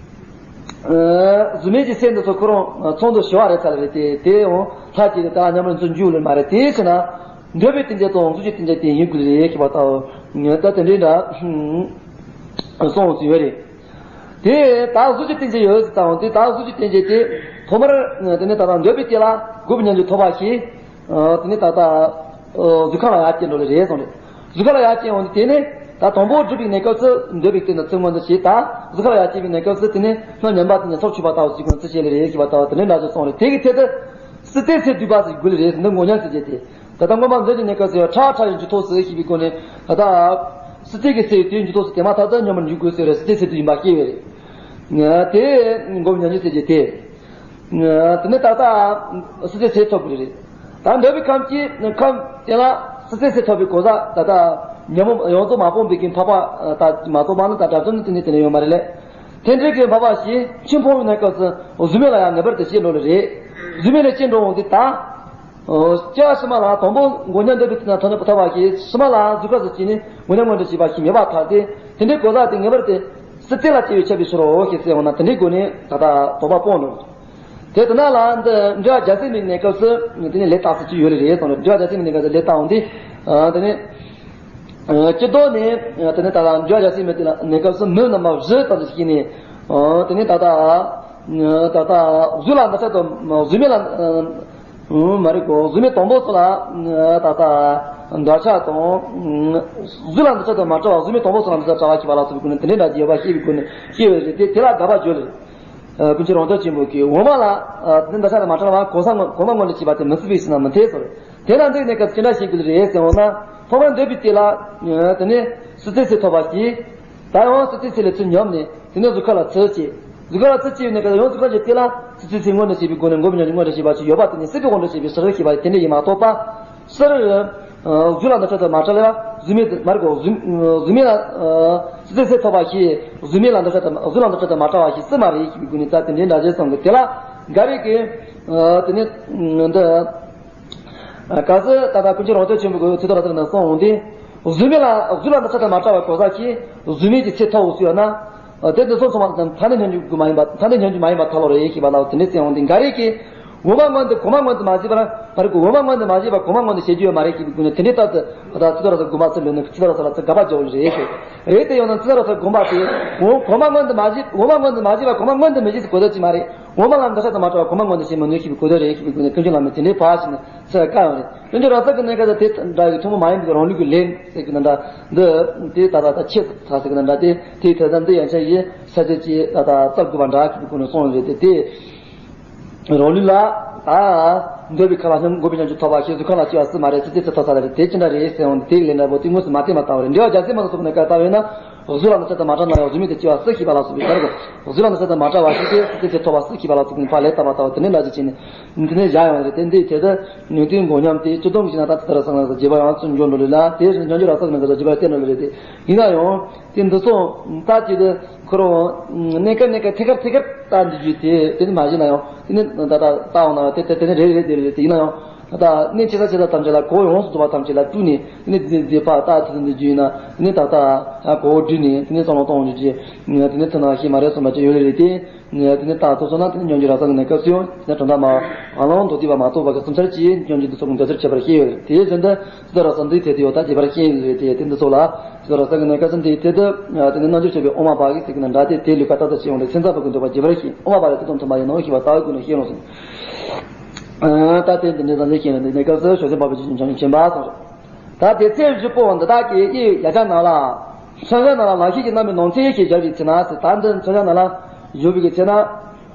གཟུགས་མེད་ཀྱི་སེམས་འདི་ཚོ་ཁོ་རང་ཚོགས་འདུ་བཞི་པ་རེད་ཚར་རེད་དེ། དེ་ཡང་ལྷག་ཅིག་ད་སྙོམས་པར་ཚུར་འཇུག་ལེ་མ་རེད། དེ་བྱས་ན། འདོད་པའི་རྟེན་ཅན་དང་གཟུགས་ཀྱི་རྟེན་ཅན་དེ་ཡིན་དགོས་རེད་ཞེས་པ་ལྟ་བུ། ད་དེ་འདྲའི་འདྲ་གསུངས་སུ་ཡོད་རེད། དེ་ད་གཟུགས་ཀྱི་རྟེན་ཅན་ཡོད་ཟེར་ཙང་དེ་ད་གཟུགས་ཀྱི་རྟེན་ཅན་དེ་ཐོག་མར་དེ་ནས་ད་ལྟ་འདོད་པའི་རྟེན་ལ་འགོག་པའི་སྙོམས་འཇུག་ཐོབ་པ་ཞིག་དེ་ནས་ད་ལྟ་གཟུགས་ཁམས་ལ་ཡར་སྐྱེ་འགྲོ་ལེ་རེད་གསུངས་རེད། གཟུགས་ཁམས་ལ་ཡར་སྐྱེ་འོང་དུས་དེ་ནས་ད་དང་པོ་སྒྲུབ་པའི་གནས་སྐབས་སུ་འདོད་པའི་རྟེན་དང་ཚུལ་མངོན་དུ་བྱེད། ད་གཟུགས་ཁམས་ལ་ཡར་སྐྱེ་བའི་གནས་སྐབས་སུ་དེ་ནས་སྣོད་ཉམས་པ་དེ་ནས་སྲོག་ཆགས་པ་ལྟ་བུ་ཞིག་ཀུན་ཚུལ་བྱེད་ལེ་རེད་ཞེས་པ་ལྟ་བུ་དེ་འདྲའི་འདྲ་ཞིག་གསུངས་རེད། དེ་གི་ཐད་དུ། སྲིད་རྩེའི་ཚེ་བསྡུས་པ་ཟེར་དགོས་ལེ་རེད། འདི་མགོ་ཉམས་ཟེར་རྒྱུ་དེ། ད་ལྟ་སྔོན་མ་འདོད་ཀྱི་གནས་སྐབས་སུ་ཡང་ཁྲག་ཁྲག་ཡི་འཇུག་ཐོག་སུ་ཞེས་པའི་སྒོ་ནས་ད་ལྟ། སྲིད་རྩེ་གི་ཚེ་ཡི་དུས་འཇུག་ཐོག་སུ་དེ་མ་ཐག་ཏུ་སྙོམས་པར་འཇུག་དགོས་ཟེར་རེད། སྲིད་རྩེའི་ཚེ་བསྡུས་ཡིན་པ་སྐྱེ་བས་རེད། དེ་མགོ་ཉམས་ཟེར་རྒྱུ་དེ། དེ་ནས་ད་ལྟ་སྲིད་རྩེའི་ཚེ་ཐོབ་དགོས་ལེ་རེད། ད་འདོད་པའི་ཁམས་ཀྱི་ཁམས་དེ་ལ་སྲིད་རྩེའི་ཚེ་ཐོབ་པའི་གོ་ས་ད་ལྟ་ཉོན་མོངས་ཡོངས་རྫོགས་མ་སྤངས་པའི་གི་འཕགས་པ་ད་མ་གཏོགས་མ་ནི་ད་དགྲ་བཅོམ་ནི་དེ་ནས་དེ་ནས་ཡོད་མ་རེད་ལེ། དེ་འདྲའི་གི་འཕགས་པ་ཞིག་ཕྱིར་འཕོ་བའི་གནས་སྐབས་སུ་གཟུགས་མེད་ལ་ཡང་ངེས་པར་དུ་སྐྱེ་འགྲོ་ལེ་རེད། གཟུགས་མེད་ལ་སྐྱེ་འགྲོ་འོང་དུས་ད། སྐྱེ་བ་ཕྱི་མ་ལ་དང་པོ་མགོ་ཉམས་འདོད་པའི་དེ་ན་ཐོབ་ནས་ཐོབ་པ་ཞིག་ཕྱི་མ་ལ་གཟུགས་ཁམས་སུ་སྐྱེས་ནས་མགོ་ཉམས་མངོན་དུ་བྱས་པ་ཞིག་མེད་པར་ཐལ་ཏེ། དེ་འདྲའི་གོ་ས་དེ་ངེས་པར་དུ་སྲིད་རྩེ་ལ་སྐྱེ་བས་ཁྱབ་པའི་ཕྱིར་རོ་ཞེས་གསལ་འོང་ན་དེ་འདྲའི་སྒོ་ནས་ད་ལྟ་དོགས་པ་སྤོང་འགྲོ། དེ་ལྟ་ན་ལ་འདི་འགྲེལ་པ་རྒྱལ་སྲས་མའི་གནས་སྐབས་སུ་དེ་ནས་ལས་རྟགས་སུ་ཅི་ཡོད་ལེ་རེད་གསུངས་རེད། འགྲེལ་པ་རྒྱལ་སྲས་མའི་གནས་སྐབས་སུ་ལས་རྟགས་འོང་དུས། དེ་ནས། སྤྱི་ལྡོག་ནས་དེ་ནས་ད་ལྟ་འགྲེལ་པ་རྒྱལ་སྲས་མའི་དེ་ལ་གནས་སྐབས་སུ་མུ་རྣམ་པ་བཞི་ཙམ་ཞིག་ནས། དེ་ནས་ད་ལྟ་ད་ལྟ་གཟུགས་ལ་འདུ་བྱེད་དང་གཟུགས་མེད་ལ། མ་རེད་གོ། གཟུགས་མེད་དང་པོ་ཚོ་ལ་ད་ལྟ་འདོད་ཆགས་དང་། གཟུགས་ལ་འདུ་བྱེད་དང་མ་བྲལ་བ་གཟུགས་མེད་དང་པོ་ཚོ་ལ་འདུ་བྱེད་བྲལ་བ་ཞེས་པ་ལ་སོགས་པའི་སྒོ་ནས་དེ་འདྲའི་འདྲ་ཅིག་ཡོད་པ་ཤེས་པའི་སྒོ་ནས་ཤེས་པའི་རེད་དེ། དེ་ལ་དགག་པ་བརྗོད་ལེ། ཀུན་མཁྱེན་རོང་སྟོན་ཆེན་པོ་གིས་འོ་མ་ལ་འདི་འདོད་ཆགས་དང་མ་བྲལ་བ་གོ་ས་ངོ་གོ་མ་ངོ་འདྲ་ཞེས་པ་དེ་མི་སྲིད་པའི་ཕྱིར་ན་མི་འཐད་ཟེར། དེ་ལ་འདིའི་གནས་སྐབས་ཅི་འདྲ་ཞིག་དགོས་རེད་ཟེར་འོང་ན། ཐོག་མར་འདོད་པའི་དེ་ལ་དེ་ནས་སྲིད་རྩེའི་ཚེ་ཐོབ་པ་ཞིག་ད་ཡང་སྲིད་རྩེའི་ཚེ་ལས་ཚུར་ཉམས་ནས་དེ་ནས་གཟུགས་ཁམས་ལ་ཚུར་སྐྱེ། གཟུགས་ཁམས་ལ་ཚུར་སྐྱེ་བའི་གནས་སྐབས་ཡང་གཟུགས་ཁམས་ཀྱི་དེ་ལ་སྲིད་རྩེའི་ཚེ་མངོན་དུ་བྱེད་པའི་སྒོ་ནས་འགོག་པའི་སྙོམས་འཇུག་མངོན་དུ་བྱེད་པ་ཅིག་ཡོད་པ་དེ་ནི་སྲིད་པའི་དབང་དུ་བྱས་པའི་ཕྱིར་ཞེས་པ་དེ་འདྲ་ཡིན་མ་གཏོགས་པ། སྤྱིར། གཟུགས་ལ་འདུ་བྱེད་དང་མ་བྲལ་བ་གཟུགས་མེད་དུ་མ་རེད་གོ། གཟུགས་གཟུགས་མེད་ལ། སྲིད་རྩེའི་ཚེ་ཐོབ་པ་ཞེས་གཟུགས་མེད་ལ་འདུ་བྱེད་དང་གཟུགས་ལ་འདུ་བྱེད་དང་མ་བྲལ་བ་ཞེས་སྲིད་མ་རེད་ཞེས་པའི་སྒོ་ནས་ད་དེ་འདྲའི་འདྲ་བྱེད་གསུམ་གྱི་དེ་ལ་འགལ་བའི་གི། དེ་ནི་འདི། གལ་སྲིད་ད་ལྟ་ཀུན་མཁྱེན་རོང་སྟོན་ཆེན་པོ་གིས་ཚིག་ཐོ་ར་ཚིག་ནང་གསུངས་འོང་དུས། གཟུགས་མེད་ལ་གཟུགས་ལ་འདུ་བྱེད་དང་མ་བྲལ་བའི་གོ་ས་ཀྱིས་གཟུགས་མེད་ཀྱི་ཚེ་ཐོབ་འོང་ཟེར་ཡོད་ན། དེ་འདི་སོང་ཚང་མ་མཐའ་ནས་སྙོམས་འཇུག་མ་ཡིན་པ་མཐའ་ནས་སྙོམས་འཇུག་མ་ཡིན་པ་ཐལ་ལོ་རེད་ཞེས་པ་ལ་དེ་འདྲའི་གསལ་འོང་དུས་འགའ་རེ་གིས། འོ་མ་མངོན་དུ་གོང་མ་མངོན་དུ་མ་བྱས་པར་མ་རེད་གོ། འོ་མ་མངོན་དུ་མ་བྱས་པར་གོང་མ་མངོན་དུ་བྱེད་རྒྱུ་ཡོད་མ་རེད་ཞེས་པའི་སྒོ་ནས་དེ་འདྲའི་ལྟར་དུ་ད་ལྟ་ཚིག་ཐོ་ར་ཚིག་དགོངས་པ་ཚུར་ལོན་ནས་ཚིག་ཐོ་ར་ཚིག་ལ་ཚིག་དགག་པ་རྒྱག་དགོས་རེད་ཞེས། རེད་དེ་ཡང་ན་ཚིག་ཐོ་ར་ཚིག་དགོངས་པ་དེ་འོ་གོང་མ་མངོན་དུ་མ་བྱས། འོ་མ་མངོན་དུ་མ་བྱས་པར་གོང་མ་མངོན་དུ་མི་བྱེད་ཟེར་གོ་དོན་ཅིག་མ་རེད། འོ་མ་ལ་འདུ་བྱེད་དང་མ་བྲལ་བར་གོང་མ་མངོན་དུ་བྱེད་མི་ནུས་ཞེས་པའི་གོ་དོན་རེད་ཞེས་པའི་སྒོ་ནས་ཀུན་མཁྱེན་བླ་མས་དེ་འདྲའི་ཕར་ཕྱིན་ནས་ཚིག་བཀག་ཡོད་རེད། དོན་གྱི་རང་རྩ་གི་གནས་སྐབས་དེ་འདྲ་ཡི་ཐུན་མོང་མ་ཡིན་པའི་རང་ལུགས་ཀྱི་ལན་ཟེར་གྱི་ན་འདྲ། འདི་དེ་ད་ལྟ་ད་ཆེས་ཐག་ཟེར་གྱི་ན་འདྲ། དེ་དེའི་ཐད་ད་འདི་ཡན་ཆད་ཡིན་ས་ཆ་ཅིག་ད་ལྟ་རྩ་དགོས་པ་འདྲ་ཞེས་པའི་སྒོ་ནས་གསུངས་ཡོད་རེད་དེ། དེ་རང་ལུགས་ལ་ད་འདོད་པའི་ཁམས་ལ་སྙོམས་འགོག་པའི་སྙོམས་འཇུག་ཐོབ་པ་ཞེས་གཟུགས་ཁམས་ལ་སྐྱེ་བ་སྲིད་མ་རེད། སྲིད་རྩེའི་ཚེ་ཐོབ་ས་རེད། དེ་ཅི་འདྲ་རེད་ཟེར་འོང་དེ་ལས་འདྲ་པོ་དེ་དངོས་སུ་མ་བསྟན་པ་ལྟ་བུ་རེད། འགྲེལ་པ་རྒྱལ་སྲས་མ་ལ་སོགས་པའི་གནས་སྐབས་ལྟ་བས་ན། གཟུགས་ལ་འདུ་བྱེད་དང་མ་བྲལ་ན་ཡང་གཟུགས་མེད་དུ་སྐྱེ་བ་སྲིད་ཞེས་པ་ལ་སོགས་པའི་ལྟར་གཟུགས་ལ་འདུ་བྱེད་དང་མ་བྲལ་བ་ཞིག་སྟེ་སྲིད་རྩེའི་ཚེ་ཐོབ་པ་སྲིད་ཞེས་པ་ལ་སོགས་པའི་ཕར་ལན་བཏབ་པ་ལྟ་བུ་དེ་ནི་འདྲ་ཅིག་བྱས་ནས་འདི་ནས་བཞག་ཡོང་བ་རེད་དེ། འདིའི་ཐད་དུ་ནུས་ལྡན་མགོ་ཉམས་ཏེ་སྤྱི་སྡོམ་གྱི་ཕྱི་ནང་ད་ཚིག་ཐོ་ར་ཚིག་ནང་དུ་རྒྱས་པ་ཡང་ཚུར་འབྱོར་འགྲོ་ལེ་ལ། དེ་བཞིན་སྙོམས་འཇུག་རང་རྩ་ནང་གི་རྒྱས་པ་བསྟན་འགྲོ་ལེ་རེད་དེ། ཡིན་ན་ཡང་དེ་འདི་ཚོ་ད་ཅིག་ཏུ་ཁོ་རང་གནས་སྐབས་གནས་སྐབས་ཐད་ཀར་ཐད་ཀར་ལྟ་འདི་རྒྱུ་དེ་དེ་ནི་མ་གཞི་ན་ཡང་དེ་ནི་ད་ལྟ་ལྟ་འོང་ན་དེ་དེ་དེ་ནི་རེད་རེད་དེ་རེད་དེ། ཡིན་ན་ཡང་། ད་གནས་ཆེ་ས་ཆེ་ས་ཐམས་ཅད་ལ་གོ་ཡོངས་སུ་རྫོགས་པ་ཐམས་ཅད་ལ་བཀྲུས་ནས་དེ་ནས་དེ་དེ་ཕར་ད་དེ་དེ་རྒྱུ་ཡིན་ན་དེ་ནས་ད་ལྟ་གོ་བསྒྲིལ་ནས་དེ་ནས་བསམ་བློ་གཏོང་རྒྱུ་ཅི་དེ་ནས་ཐུན་ན་ཤེས་མ་རེད་གསུངས་པ་ཅི་ཡོད་རེད་དེ། དེ་ནས་ད་ཐོ་སོང་ན་དེ་ནས་ཉོན་རྒྱུ་ར་ས་གི་གནས་སྐབས་སུ་ཡང་དེ་ནས་གྲུབ་མཐའ་མ་ཨ་ལོང་མདོ་སྡེ་པ་མ་གཏོགས་པ་གི་སེམས་ཚར་གྱིས་ཉོན་རྒྱུ་འདི་ཚོ་གི་འདོད་ཚུལ་ཁྱད་པར་ཤེས་ཡོད་རེད། དེ་བཞིན་དུ་ད་ར་ས་འདི་ཐད་དུ་ཡོད་ད་རྒྱས་པར་ཤེས་ཡོད་རེད་དེ་དེ་འདི་ཚོ་ལ་ད་ར་ས་གི་གནས་སྐབས་སུ་འདི་ཐད་དུ་དེ་ནས་རྣལ་འབྱོར་སྤྱོད་པའི་དབུ་མ་པ་གི་ཚིག་གི་ནང་འདྲ་སྟེ་དེ་ལུས་ཀ་ཏག་ཏག་ཤེས་ཡོང་རེད། སེམས་ཙམ་པ་གི་འདོད་པ་རྒྱས་པར་ཤེས། དབུ་མ་པ་ལ་དེ་དང་མཐུན་པ་ཡིན་ནོ་ཞེས་པ་ལྟ་བུའི་སྒོ་ནས་ཤེས་རུང་ཟིན། ད་དེ་འདི་འདྲའི་བཟང་ཅན་ཤེས་ན་འདི་གནས་སྐབས་སུ་བྱང་སེམས་འཕགས་པའི་ཆོས་ཀྱི་བྱང་ཆུབ་མཁྱེན་པ་སོགས་རེད། ད་དེ་ཚེ་བཞི་པོ་འདི་དག་གི་དབྱེ་བའི་ཡ་གྱལ་ནང་ལ། མཚོན་བྱ་ནང་ལ་ལམ་ཤེས་ཀྱི་རྣམ་པའི་ནང་ཚན་ཞེས་སྦྱར་བའི་ཚེ་ན་ཟེར། ད་འདི་མཚོན་བྱ་ནང་ལ་བཞུགས་པའི་གི་ཚེ་ན།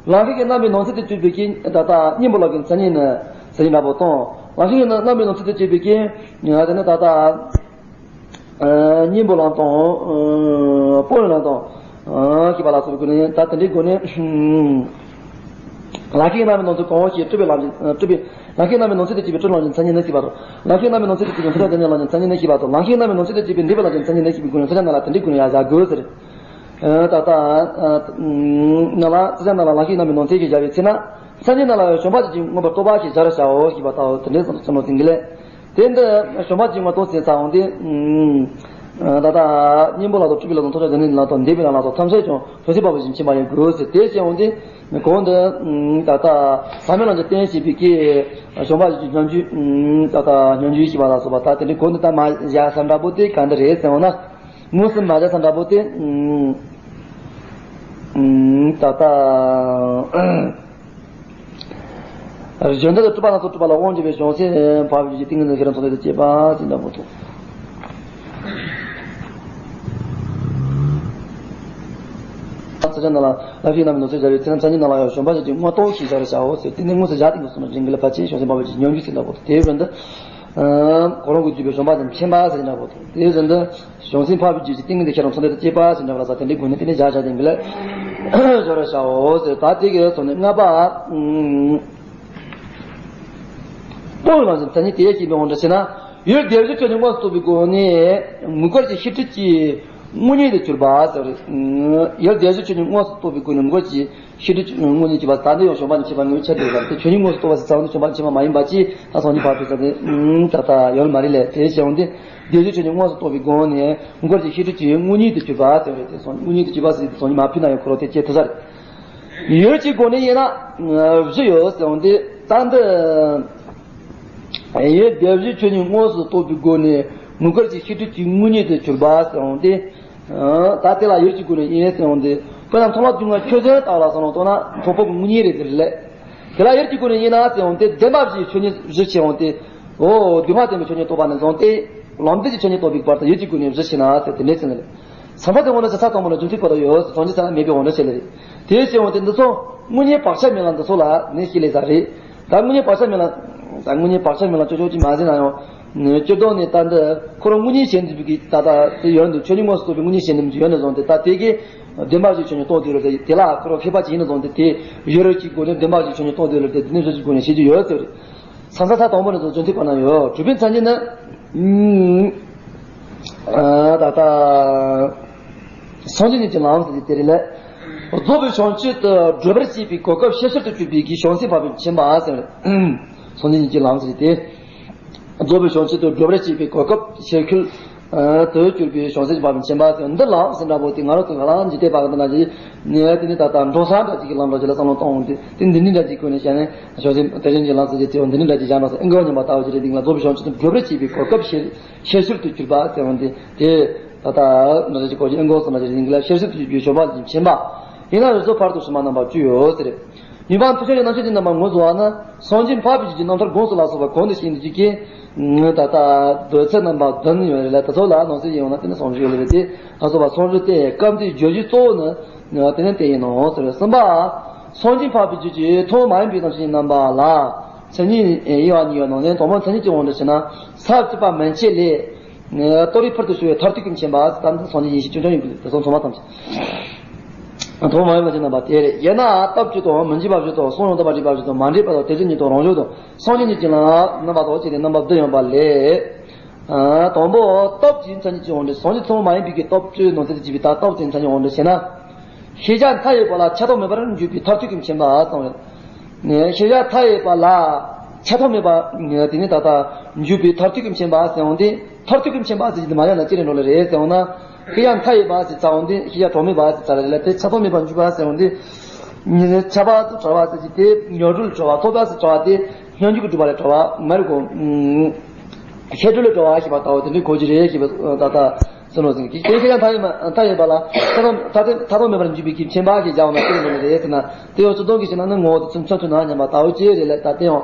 ལམ་ཤེས་ཀྱི་རྣམ་པའི་ནང་ཚན་དུ་གྱུར་པའི་གི་ད་ལྟ་སྙིང་པོ་ལ་གི་མཚན་ཉིད་ནི་ཟེར་གྱི་འདྲ་པོ་དང་། ལམ་ཤེས་ཀྱི་རྣམ་པའི་ནང་ཚན་དུ་གྱུར་པའི་གི་དེ་ནི་ད་ལྟ། སྙིང་པོ་ལམ་དང་། སྤོང་བའི་ལམ་དང་། ཞེས་པ་ལ་སོགས་པའི་སྒོ་ནས་ད་དེ་འདྲའི་སྒོ་ནས། ལམ་ཤེས་རྣམ་པའི་ནང་ཚན་གང་ཞེས་སྤྲུལ་པའི་ལམ་གྱི་སྤྲུལ་པའི་ལམ་ཤེས་རྣམ་པའི་ནང་ཚན་དུ་གྱུར་པའི་སྤྲུལ་ལམ་གྱི་མཚན་ཉིད་ནི་ཞེས་པ་དང་། ལམ་ཤེས་རྣམ་པའི་ནང་ཚན་དུ་གྱུར་པའི་མཚོན་བྱ་དེ་ནི་ལམ་གྱི་མཚན་ཉིད་ནི་ཞེས་པ་དང་། ལམ་ཤེས་རྣམ་པའི་ནང་ཚན་དུ་གྱུར་པའི་འདུལ་བའི་ལམ་གྱི་མཚན་ཉིད་ནི་ཞེས་པའི་སྒོ་ནས་མཚོན་བྱ་ནང་ལ་དེ་འདྲའི་སྒོ་ནས་ཡང་བཞག་དགོས་ཟེར། ད་ལྟ་ནང་ལ་མཚོན་བྱ་ནང་ལ་ལམ་ཤེས་རྣམ་པའི་ནང་ཚན་ཞེས་བྱ་བའི་ཚེ་ན། མཚན་ཉིད་ནང་ལ་བྱང་འཕགས་ཀྱི་མངོན་པར་རྟོགས་པ་ཞེས་སྦྱར་བྱའོ་ཞེས་པ་ལྟ་བུ་དེ་འདྲའི་བསམ་བློ་ཟིན་གྱི་ལས། དེ་འདི་བྱང་འཕགས་ཀྱི་མངོན་རྟོགས་ཟེར་ཚར་འོང་སྟེ། ད་ལྟ་སྙིང་པོ་ལ་སོགས་སྤྲུལ་པའི་ལམ་དང་ཐོབ་བྱ་དེ་ནི་ལམ་དང་འདས་པའི་ལམ་ལ་སོགས་ཐམས་ཅད་ཀྱང་བྱང་སེམས་འཕགས་པའི་ཆོས་ཀྱི་མཁྱེན་པ་ཡིན་དགོས་ཟེར། དེ་བཤད་འོང་སྟེ། གོང་དུ་ད་ལྟ་ཟབ་མོའི་ལམ་གྱི་རྟེན་བྱེད་པའི་གི་བྱང་འཕགས་ཀྱི་སྙོམས་འཇུག་ད་ལྟ་སྙོམས་འཇུག་ཞེས་པ་ལ་སོགས་པ་ད་དེ་འདྲའི་གོང་དུ་ད་མ་བཞག་ས་འདྲ་པོ་དེ་ག་འདྲ་རེད་ཟེར་འོང་ན། དངོས་སུ་མ་བཞག་ས་འདྲ་པོ་དེ། ད་ལྟ། གཞན་དག་གི་སྤྲུལ་པ་སྣ་ཚོགས་སྤྲུལ་པ་ལ་དབང་བྱེད་པའི་བྱང་སེམས་འཕགས་པའི་ཆོས་ཀྱི་ཏིང་ངེ་འཛིན་ཤེས་རབ་མཚོན་བྱེད་དུ་བྱེད་པ་ཟེར་འདྲ་པོ་དང་། ཚེ་ཆེན་ནང་ལ་ལམ་ཤེས་རྣམ་པའི་ནང་ཚན་སྦྱར་བའི་ཚེ་ན་མཚན་ཉིད་ནང་ལ་ཡང་བྱང་འཕགས་ཆོས་ཀྱི་མངོན་རྟོགས་ཤེས་སྦྱར་བྱའོ་ཟེར། དེ་ནི་དངོས་སུ་བཞག་སྟེ་འདུག་སོང་ན་རིང་གི་ལ་ཕལ་ཆེར་བྱང་སེམས་འཕགས་པའི་ཆོས་ཀྱི་སྙོམས་འཇུག་ཟེར་འདྲ་པོ་དང་། དེའི་རིང་དུ་གོ་རིམ་གྱིས་བསྡུས་པའི་བྱང་འཕགས་ཆོས་ཀྱི་མཁྱེན་པ་ཟེར་འདྲ་པོ་དང་། དེའི་རིང་དུ། བྱང་སེམས་འཕགས་པའི་རྒྱུད་ཀྱི་ཏིང་ངེ་འཛིན་ཤེས་རབ་མཚོན་བྱེད་དུ་བྱེད་པ་ཟེར་འདྲ་བ་ལ་ས་དེ་འདྲའི་སྒོ་ནས་དེ་ནས་བཞག་བཞག་དེ་འདི་ལ་སྦྱར་བར་བྱའོ་ཟེར། ད་དེ་གའི་ཐོག་ནས་ལྔ་པ། སྤོང་བའི་ལམ་གྱི་མཚན་ཉིད་དེ་ཡང་ཞེས་པའི་དབང་དུ་བྱས་ན། ཡུལ་སྡེ་བཞིའི་ཆོས་ཉིད་དངོས་སུ་རྟོགས་པའི་སྒོ་ནས་དངོས་འགལ་གྱི་ཤེས་སྒྲིབ་ཀྱི་དངོས་ཉིད་དུ་གྱུར་པ་ཟེར་བ་རེད། ཡུལ་སྡེ་བཞིའི་ཆོས་ཉིད་དངོས་སུ་རྟོགས་པའི་སྒོ་ནས་དངོས་འགལ་གྱི་ཤེས་སྒྲིབ་དངོས་ཉིད་ཀྱི་བར་ད་ནི་ཡང་བྱང་འཕགས་ཀྱི་མཁྱེན་པ་དངོས་ཆ་དེ་ཡོད་པ་རེད་དེ། ཆོས་ཉིད་དངོས་སུ་རྟོགས་པ་ཟེར་ཚར་བ་ནི་བྱང་འཕགས་ཀྱི་མཁྱེན་པ་མ་ཡིན་པ་ཅིག་ད་སངས་རྒྱས་འཕགས་པའི་ས་དེ་ད་ལྟ་ཡོད་མ་རེད་ལས། དེ་བྱས་འོང་དེ་སྡེ་བཞིའི་ཆོས་ཉིད་དངོས་སུ་རྟོགས་པའི་སྒོ་ནས་དངོས་འགལ་གྱི་ཤེས་སྒྲིབ་ཀྱི་དངོས་ཉིད་དུ་གྱུར་པ་ཟེར་བ་རེད་དེ། དངོས་ཉིད་དུ་གྱུར་པ་ཟེར་དེ་ཚོ་ཉིད་མ་ཕུལ་ན་ཡང་ཁོ་རང་དེ་སྐྱེ་ཐུབ་ས་རེད། ཡུལ་གྱི་སྒོ་ནས་ཡིན་ན་བཞི་ཡོད་ཟེར་འོང་དེ་ད་འདི། ཡུལ་སྡེ་བཞིའི་ཆོས་ཉིད་དངོས་སུ་རྟོགས་པའི་སྒོ་ནས་དངོས་འགལ་གྱི་ཤེས་སྒྲིབ་ཀྱི་དངོས་ཉིད་དུ་གྱུར་པ་ཟེར་འོང་སྟེ། ད་དེ་ལ་ཡུལ་གྱི་སྒོ་ནས་ཡིན་ཟེར་འོང་སྟེ། དཔེར་ན་མཐོང་ལམ་རྒྱུ་ལྔ་ཆོས་ཅན་ལྟ་བུ་ལ་བསམ་བློ་གཏོང་ན་མཐོང་སྤོང་གི་དངོས་གཉེན་རེད་ཟེར་ལས། དེ་ལ་ཡུལ་གྱི་སྒོ་ནས་ཡིན་ན་ཟེར་འོང་སྟེ་བདེན་པ་བཞིའི་ཆོས་ཉིད་བཞི་ཕྱེ་འོང་སྟེ། འོ་འདུས་མ་བྱས་པའི་ཆོས་ཉིད་རྟོགས་པ་ནས་བཟུང་སྟེ། ལམ་འབྲས་ཀྱི་ཆོས་ཉིད་རྟོགས་པའི་བར་དུ་ཡུལ་གྱི་སྒོ་ནས་བཞི་ཕྱེ་ན་ཟེར་དེ་འདྲས་ཟེར་ནི་རེད། བྱང་འཕགས་ཀྱི་དབང་དུ་བྱས་ས་དང་པོ་ནི་རྒྱུ་མཐུན་ཁོ་ཐག་ཡོད། གྲངས་ཀྱི་ཆ་ལ་མེད་པའི་དབང་དུ་བྱས་ལ་རེད། དེ་བྱས་འོང་སྟེ་འདི་ཚོ་དངོས་གཉེན་བག་ཆགས་མེད་ལ་འདི་ཚོ་ལ་ནི་ཤེས་ལས་ས་རེད། ད་དངོས་གཉེན་བག་ཆགས་མེད་ལ། ད་དངོས་གཉེན་བག་ཆགས་མེད་ལ་ཅོ་ཅོ་ཅིག་མ་ཟིན་ན་ཡང་། སྤྱིར་བཏང་ནས་ད་འདི་ཁོ་རང་དངོས་གཉེན་བྱེད་འདུག་གི་ད་ལྟ་དེ་ཡོད་འདུག་ཆོས་ཉིད་དངོས་སུ་རྟོགས་པའི་དངོས་གཉེན་བྱེད་འདུག་ཡོད་ནས་བཟུང་སྟེ་ད་དེ་གི་བདེན་པ་བཞིའི་ཆོས་ཉིད་རྟོགས་འདུག་ལ་དེ་ལ་ཁོ་རང་མཁས་པ་ཅིག་ཡིན་ནས་བཟུང་སྟེ་དེ་ཡུལ་གྱི་སྒོ་ནས་བདེན་པ་བཞིའི་ཆོས་ཉིད་རྟོགས་འདུག་ལ་དེ་དེ་ནས་བཞི་གི་སྒོ་ནས་ཤེས་རྒྱུ་ཡོད་ཟེར་རེད། བྱང་ས་ས་དང་པོ་ནས་བཟུང་རྒྱུ་མཐུན་ཁོ་ན་ཡོད། གྲུབ་པའི་མཚན་ཉིད་ནི། ད་ལྟ། སངས་རྒྱས་ཉིད་ཀྱི་ལམ་ཟེར་གྱི་དེ་རེད་ལས། རྫོགས་པའི་བྱང་ཆུབ་ཏུ་བགྲོད་པར་བྱེད་པའི་གོ་སྐབས་ཤེས་བྱར་དུ་གྱུར་པའི་གི་བྱང་སེམས་འཕགས་པའི་མཁྱེན་པ་ཟེར་བ་རེད། སངས་རྒྱས་ཉིད་ཀྱི་ལམ་ཟེར་གྱི་དེ། རྫོགས་པའི་བྱང་ཆུབ་ཏུ་བགྲོད་པར་བྱེད་པའི་གོ་སྐབས་ཤེས་ཁུལ་དུ་གྱུར་པའི་བྱང་སེམས་འཕགས་པའི་མཁྱེན་པ་ཟེར་འདི་ལམ་ཟེར་འདྲ་པོ་དེ་ང་རང་ཚོ་ག་ལ་འཇིག་རྟེན་པ་གི་ནང་ན་ཡིན་ནས་དེ་ནི་ད་ལྟ་འགྲོ་ས་འདྲ་ཅིག་གི་ལམ་འགྲོ་ཅིག་ལ་བསམ་བློ་གཏོང་འོང་དུས་དེ་འདི་ནི་འདྲ་ཅིག་ཁོ་ནས་བྱས་ནས་བྱང་སེམས་དེ་བཞིན་གྱི་ལམ་ཟེར་གྱི་དེ་འོང་འདི་ནི་འདྲ་ཅིག་བཞག་ན་ཟེར་ཨེ་འགའ་མཉམ་པ་ལྟ་བུ་ཅིག་རེད། འདི་ལ་རྫོགས་པའི་བྱང་ཆུབ་ཏུ་བགྲོད་པར་བྱེད་པའི་གོ་སྐབས་ཤེས། ཤེས་བྱར་དུ་གྱུར་པ་ཟེར་བ་འདི་དེ་ད་ལྟ་ན་རེ་ཅིག་གོ་ཅིག་ཨེ་འགོག་སོང་ན་ཅིག་ཡིན་གྱི་ལ་ཤེས་བྱར་དུ་གྱུར་པའི་བྱང་པ་ལ་མཁྱེན་པ་ཡིན་ན་རིགས་ཚོགས་ཕ་རོལ་ཏུ་ཕྱིན་པ་རྣམ་པ་བཅུ་ཡོད་ཟེར། ཡིན་པའང་ཐུགས་རྗེ་ལས་རྣམ་ཤེས་ཀྱི་རྣམ་པ་ངོས་བཟུང་བ་ན་སངས་རྒྱས་འཕགས་པའི་རྒྱུད་ཀྱི་རྣམ་ཐར་དགོངས་སུ་ལ་སོགས་པ་གོང་དུ་བཤད་འདི་གཅིག་གིས་ད་ལྟ་མདོ་ཚིག་རྣམ་པ་བདུན་ཡོད་རེད་ལ་དེ་ཚོ་ལ་ནང་གསེས་ཡིན་ཡོང་ན་དེ་ནི་སངས་རྒྱས་ཡོད་རེད་དེ་ལ་སོགས་པ་སངས་རྒྱས་ཏེ་སྐབས་འདིའི་བརྗོད་གཞི་གཙོ་བོ་ནི་དེ་ནི་དེ་ཡིན་ནོ་ཟེར། གསུམ་པ། སངས་རྒྱས་འཕགས་པའི་རྒྱུད་ཀྱི་ཐུན་མོང་མ་ཡིན་པའི་རྣམ་ཤེས་ཀྱི་རྣམ་པ་ལ་མཚན་ཉིད་དབྱེ་བ་གཉིས་ཡོད་ནོ་ནས་དང་པོ་མཚན་ཉིད་ཀྱི་དབང་དུ་བྱས་ན་ས་བཅུ་པ་མན་ཆད་ལས། ཏོ་རིས་ཕུལ་དུ་ཞུགས་པའི་མཐར་ཐུག་གི་མཁྱེན་པ་ད་ནི་སངས་རྒྱས་ཡེ་ཤེས་ཆུང་ཆུང་ཡིན་པའི་དེ་ཚོ་ཚང་མ་ཐམས་ཅད། ཐུན་མོང་མ་ཡིན་པ་ཅན་རྣམ་པ་དེ་རེད། དབྱེ་ན་སྟོབས་བཅུ་དང་མི་འཇིགས་པ་བཞི་དང་གསུང་ཡང་དག་པར་རིགས་པ་བཞི་དང་མ་འདྲེས་པ་དང་དེ་བཞིན་ཉིད་དང་རང་བྱུང་དང་སངས་རྒྱས་ཉིད་ཀྱི་ལམ་རྣམ་པ་དང་བཅས་ཏེ་རྣམ་པ་བདུན་ཡོད་པ་ལས། དང་པོ་སྟོབས་ཀྱི་མཚན་ཉིད་ཀྱི་དབང་དུ་སངས་རྒྱས་ཐུན་མོང་མ་ཡིན་པའི་གི་སྟོབས་བཅུའི་ནང་ཚན་དུ་གྱུར་པའི་ད་སྟོབས་ཀྱི་མཚན་ཉིད་དབང་དུ་བྱས་ན། ཤེས་བྱ་མཐའ་ཡས་པ་ལ་ཆགས་སྡང་མེད་པར་འཇུག་པའི་མཐར་ཐུག་གི་མཁྱེན་པ་གསུངས་རེད། ཤེས་བྱ་མཐའ་ཡས་པ་ལ། ཆགས་ཐོགས་མེད་པ། དེ་ནི་ད་ལྟ་འཇུག་པའི་མཐར་ཐུག་གི་མཁྱེན་པ་ཟེར་འོང་དེ། མཐར་ཐུག་གི་མཁྱེན་པ་ཟེར་གྱི་དེ་མ་ཡང་ན་ཅི་རེད་འགྲོ་ལེ་རེད་ཟེར་འོང་ན། ཤེས་བྱ་མཐའ་ཡས་པ་ཟེར་ཚར་འོང་དེ། ཤེས་བྱ་གྲངས་མེད་པ་ཟེར་ཚར་རེད་ལ། དེ་ཆགས་ཐོགས་མེད་པ་འཇུག་པ་ཟེར་འོང་དེ། ཁྱབ་པ་དང་བྲལ་བ་ཟེར་གྱི་དེ་མྱོང་གྲོལ་ལ་གྲོལ་བ། ཐོབ་པ་ཟེར་བྲལ་བ་དེ་སྙོམས་འཇུག་གི་སྒྲུབ་པ་ལ་གྲོལ་བ་མ་རེད་གོ། ཤེས་གྲོལ་ལ་གྲོལ་བ་ཞེས་པ་ལྟ་བུ་དེ་འདྲའི་གོ་རྒྱུ་རེད་ཞེས་པ་ད་ལྟ་གསུངས་ལོ་ཟིན་གྱི། དེ་ཤེས་བྱ་མཐའ་ཡས་མ་མཐའ་ཡས་པ་ལ་ཆགས་ཐོགས་མཐའ་ཐོགས་མཐའ་ཐོགས་མེད་པར་འཇུག་པའི་གི་མཁྱེན་པ་ཞེས་བྱ་བ་ན་ཅི་རེད་འགྲོ་ལེ་རེད་ཟེར་ན། དེ་ཡང་སྤྱི་ལྡོག་གི་ཞེ་ན་ནི་ངོ་བོ་དེ་ཚུན་ཚོད་ན་མཉམ་པ་ལྟ་བུ་ཅི་རེད་ལ། ད་དེ་ཡང་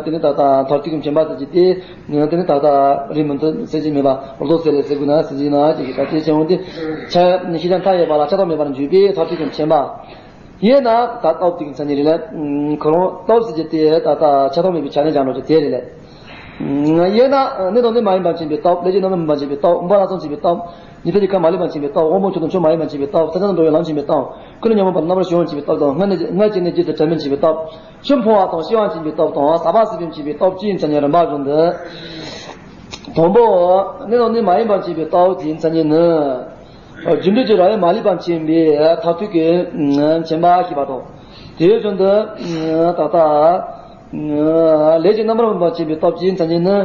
དེ་ནི་ད་ལྟ་མཐར་ཐུག་གི་མཁྱེན་པ་ཟེར་གྱི་དེ། དེ་ནི་ད་ལྟ་རིགས་མི་མཐུན་ཟེར་གྱི་མེད་པ། རྡོ་ཟེར་ལས་ཟེར་དགོས་ན་ཟེར་གྱི་ན་ཅིག་གི་ད་དེ་བྱས་འོང་དེ། ཆ་ཤེས་བྱ་མཐའ་ཡས་པ་ལ་ཆགས་ཐོགས་མེད་པར་འཇུག་པའི་མཐར་ཐུག་གི་མཁྱེན་པ། ཡིན་ན་ད་སྟོབས་དེ་གི་མཚན་ཉིད་རེད་ལ། ཁོ་རང་སྟོབས་ཟེར་གྱི་དེ་ད་ལྟ་ཆགས་ཐོགས་མེད་པའི་ཆ་ནས་སྦྱར་འགྲོ་རྒྱུ་དེ་རེད་ལ། ཡིན་ན་གནས་དང་གནས་མ་ཡིན་པར་མཁྱེན་པའི་སྟོབས། ལས་ཀྱི་རྣམ་རིག་མ་མཁྱེན་པའི་སྟོབས། མུན་པ་སྣ་ཚོགས་མཁྱེན་པའི་སྟོབས། འཇིག་རྟེན་གྱི་ཁམས་མ་ལུས་པ་མཁྱེན་པའི་སྟོབས། དབང་པོ་ཆོས་དང་ཆོས་མ་ཡིན་པ་མཁྱེན་པའི་སྟོབས། ས་ཆ་དང་འགྲོ་བའི་ལམ་མཁྱེན་པའི་སྟོབས། ཀུན་ནས་ཉོན་མོངས་པ་རྣམ་པར་ཞི་བ་མཁྱེན་པའི་སྟོབས་དང་། སྔར་ནས་སྔར་བྱས་ནས་རྗེས་སུ་དྲན་པ་མཁྱེན་པའི་སྟོབས། ཆོས་མཐོང་བ་དང་ཤེས་པ་མཁྱེན་པའི་སྟོབས་དང་། ཟག་པ་ཟད་པ་མཁྱེན་པའི་སྟོབས་བཅུའི་མཚན་ཉིད་རིམ་པ་བཞིན་དུ། དང་པོ། གནས་དང་གནས་མ་ཡིན་པ་མཁྱེན་པའི་སྟོབས་ཀྱི་མཚན་ཉིད་ནི། རྒྱུ་འབྲས་ཀྱི་རབ་དབྱེ་མ་ལུས་པ་མཁྱེན་པའི་མཐར་ཐུག་གི་མཁྱེན་པ་ཞེས་པ་དང་། དེ་བཞིན་དུ་ད་ལྟ། ལས་ཀྱི་རྣམ་རིག་མཁྱེན་པའི་སྟོབས་ཀྱི་མཚན་ཉིད་ནི།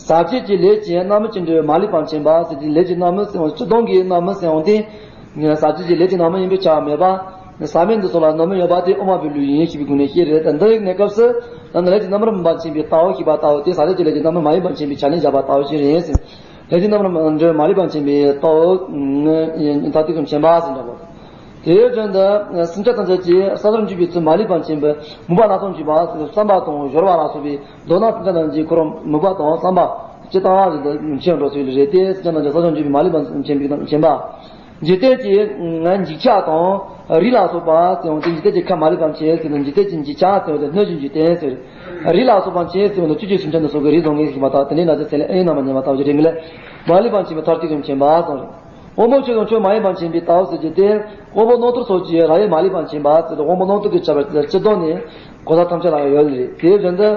ཟག་བཅས་ཀྱི་ལས་ཀྱི་རྣམ་སྨིན་གྱི་འབྲས་བུ་མ་ལུས་པ་མཁྱེན་པ་ཟེར་གྱི། ལས་ཀྱི་རྣམ་སྨིན་ཟེར་བ་སྤྱི་ལྡོག་གི་རྣམ་སྨིན་ཟེར་བ་དེ། ཟག་བཅས་ཀྱི་ལས་ཀྱི་རྣམ་སྨིན་ཡིན་པས་ཁྱབ་པ་མེད་པ། ཟག་མེད་འདུ་ཚོགས་ལ་རྣམ་སྨིན་ཡོད་པ་དེ་དབུ་མ་པའི་ལུགས་ཡིན་ཞེས་པའི་སྒོ་ནས་བཤད་རེད། ད་འདི་ཡི་གནས་སྐབས་སུ་ད་ནི་ལས་ཀྱི་རྣམ་རིག་མཁྱེན་པའི་སྟོབས་ཞེས་པ་ལྟ་བུ་དེ། ཟག་བཅས་ཀྱི་ལས་ཀྱི་རྣམ་སྨིན་མ་ཡིན་པ་མཁྱེན་པའི་ཆ་ནས་བཞག་པ་ལྟ་བུ་ཞིག་རེད་ཟེར། ལས་ཀྱི་རྣམ་རིག་འབྲས་བུ་མ་ལུས་པ་མཁྱེན་པའི་སྟོབས་མཐར་ཐུག་གི་མཁྱེན་པ་ཟེར་འདྲ་བོ། དེའི་དོན་དུ་སེམས་ཅན་ཐམས་ཅད་ཀྱི་ས་ལྟར་འཇུག་པའི་ཚུལ་མ་ལུས་པ་མཁྱེན་པའི་མུན་པ་སྣ་ཚོགས་འཇུག་པ་བསམ་པ་དང་སྦྱོར་བ་ལ་སོགས་པའི། མདོར་ན་སེམས་ཅན་རྣམས་ཀྱི་ཁོ་རང་མུན་པ་དང་བསམ་པ་སྤྱི་བཏང་བ་ཞིག་ཏུ་མཁྱེན་འགྲོ་ཚུལ་རེད་དེ། སེམས་ཅན་རྣམས་ཀྱི་ས་ལྟར་འཇུག་པའི་མ་ལུས་པ་མཁྱེན་པའི་མཁྱེན་པ། འཇིག་རྟེན་གྱི་འཇིགས་ཆགས་དང་རིགས་ལ་སོགས་པ་ཟེར་བ་དེ། འཇིག་རྟེན་གྱི་ཁམས་མ་ལུས་པ་མཁྱེན་ཟེར་ན། འཇིག་རྟེན་གྱི་འཇིགས་ཆགས་ཟེར་བ་དེ་སྣོད་ཀྱི་འཇིག་རྟེན་ཟེར། རིགས་ལ་སོགས་པ་མཁྱེན་ཟེར་བ་དེ་བཅུད་ཀྱི་སེམས་ཅན་དུ་སོགས་ཀྱི་རིགས་བཟང་ངན་ཞིག་མ་དག་དེ་འདྲའི་ན་ཚ་ཚེ་ལས་ཨེ་ཡིན་ན་མ་ཉན་པ་ལྟ་བུ་ཅིག་རེད་མི་ལས། མ་ལུས་པ་མཁྱེན་པའི་མཐར་ཐུག་གི་མཁྱེན་པ་ཟེར། དབང་པོ་ཆོས་དང་ཆོས་མ་ཡིན་པ་མཁྱེན་པའི་ལྟ་བ་ཟེར་རྒྱུ་དེ། དབང་པོ་རྣོ་རྟུལ་སོགས་ཀྱི་རབ་དབྱེ་མ་ལུས་པ་མཁྱེན་པ་ཟེར་ཏེ། དབང་པོ་རྣོ་རྟུལ་གྱི་ཁྱད་པར་དེ་སྤྱི་ལྡོག་ནས་གོ་ས་ཐམས་ཅད་ལ་ཡོད་ལེ་རེད། དེ་བཞིན་དུ་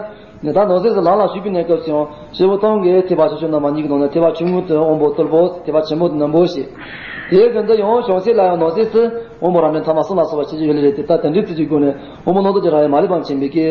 ད་ནང་གསེས་སུ་ལམ་ལ་ཞུགས་པའི་གནས་སྐབས་སུ་ཡང་སྐྱེས་བུ་སྟོང་གི་ཐེག་པ་ཆེ་ཆུང་རྣམ་པ་གཉིས་ཀྱི་ནང་ནས་ཐེག་པ་ཆུང་ངུ་དེ་དབང་པོ་རྟུལ་པོ། ཐེག་པ་ཆེན་པོ་དེ་རྣོན་པོ་ཞེས། དེ་བཞིན་དུ་ཡང་བྱང་སེམས་ལ་ཡང་ནང་གསེས་སུ་དབང་པོ་རབ་འབྲིང་ཐ་མ་གསུམ་ལ་སོགས་པ་ཕྱེ་རྒྱུ་ཡོད་ལེ་རེད་དེ། ད་དེ་འདྲའི་ཚུལ་གྱི་སྒོ་ནས་དབང་པོ་རྣོ་རྟུལ་གྱི་རབ་དབྱེ་མ་ལུས་པ་མཁྱེན་པའི་གི་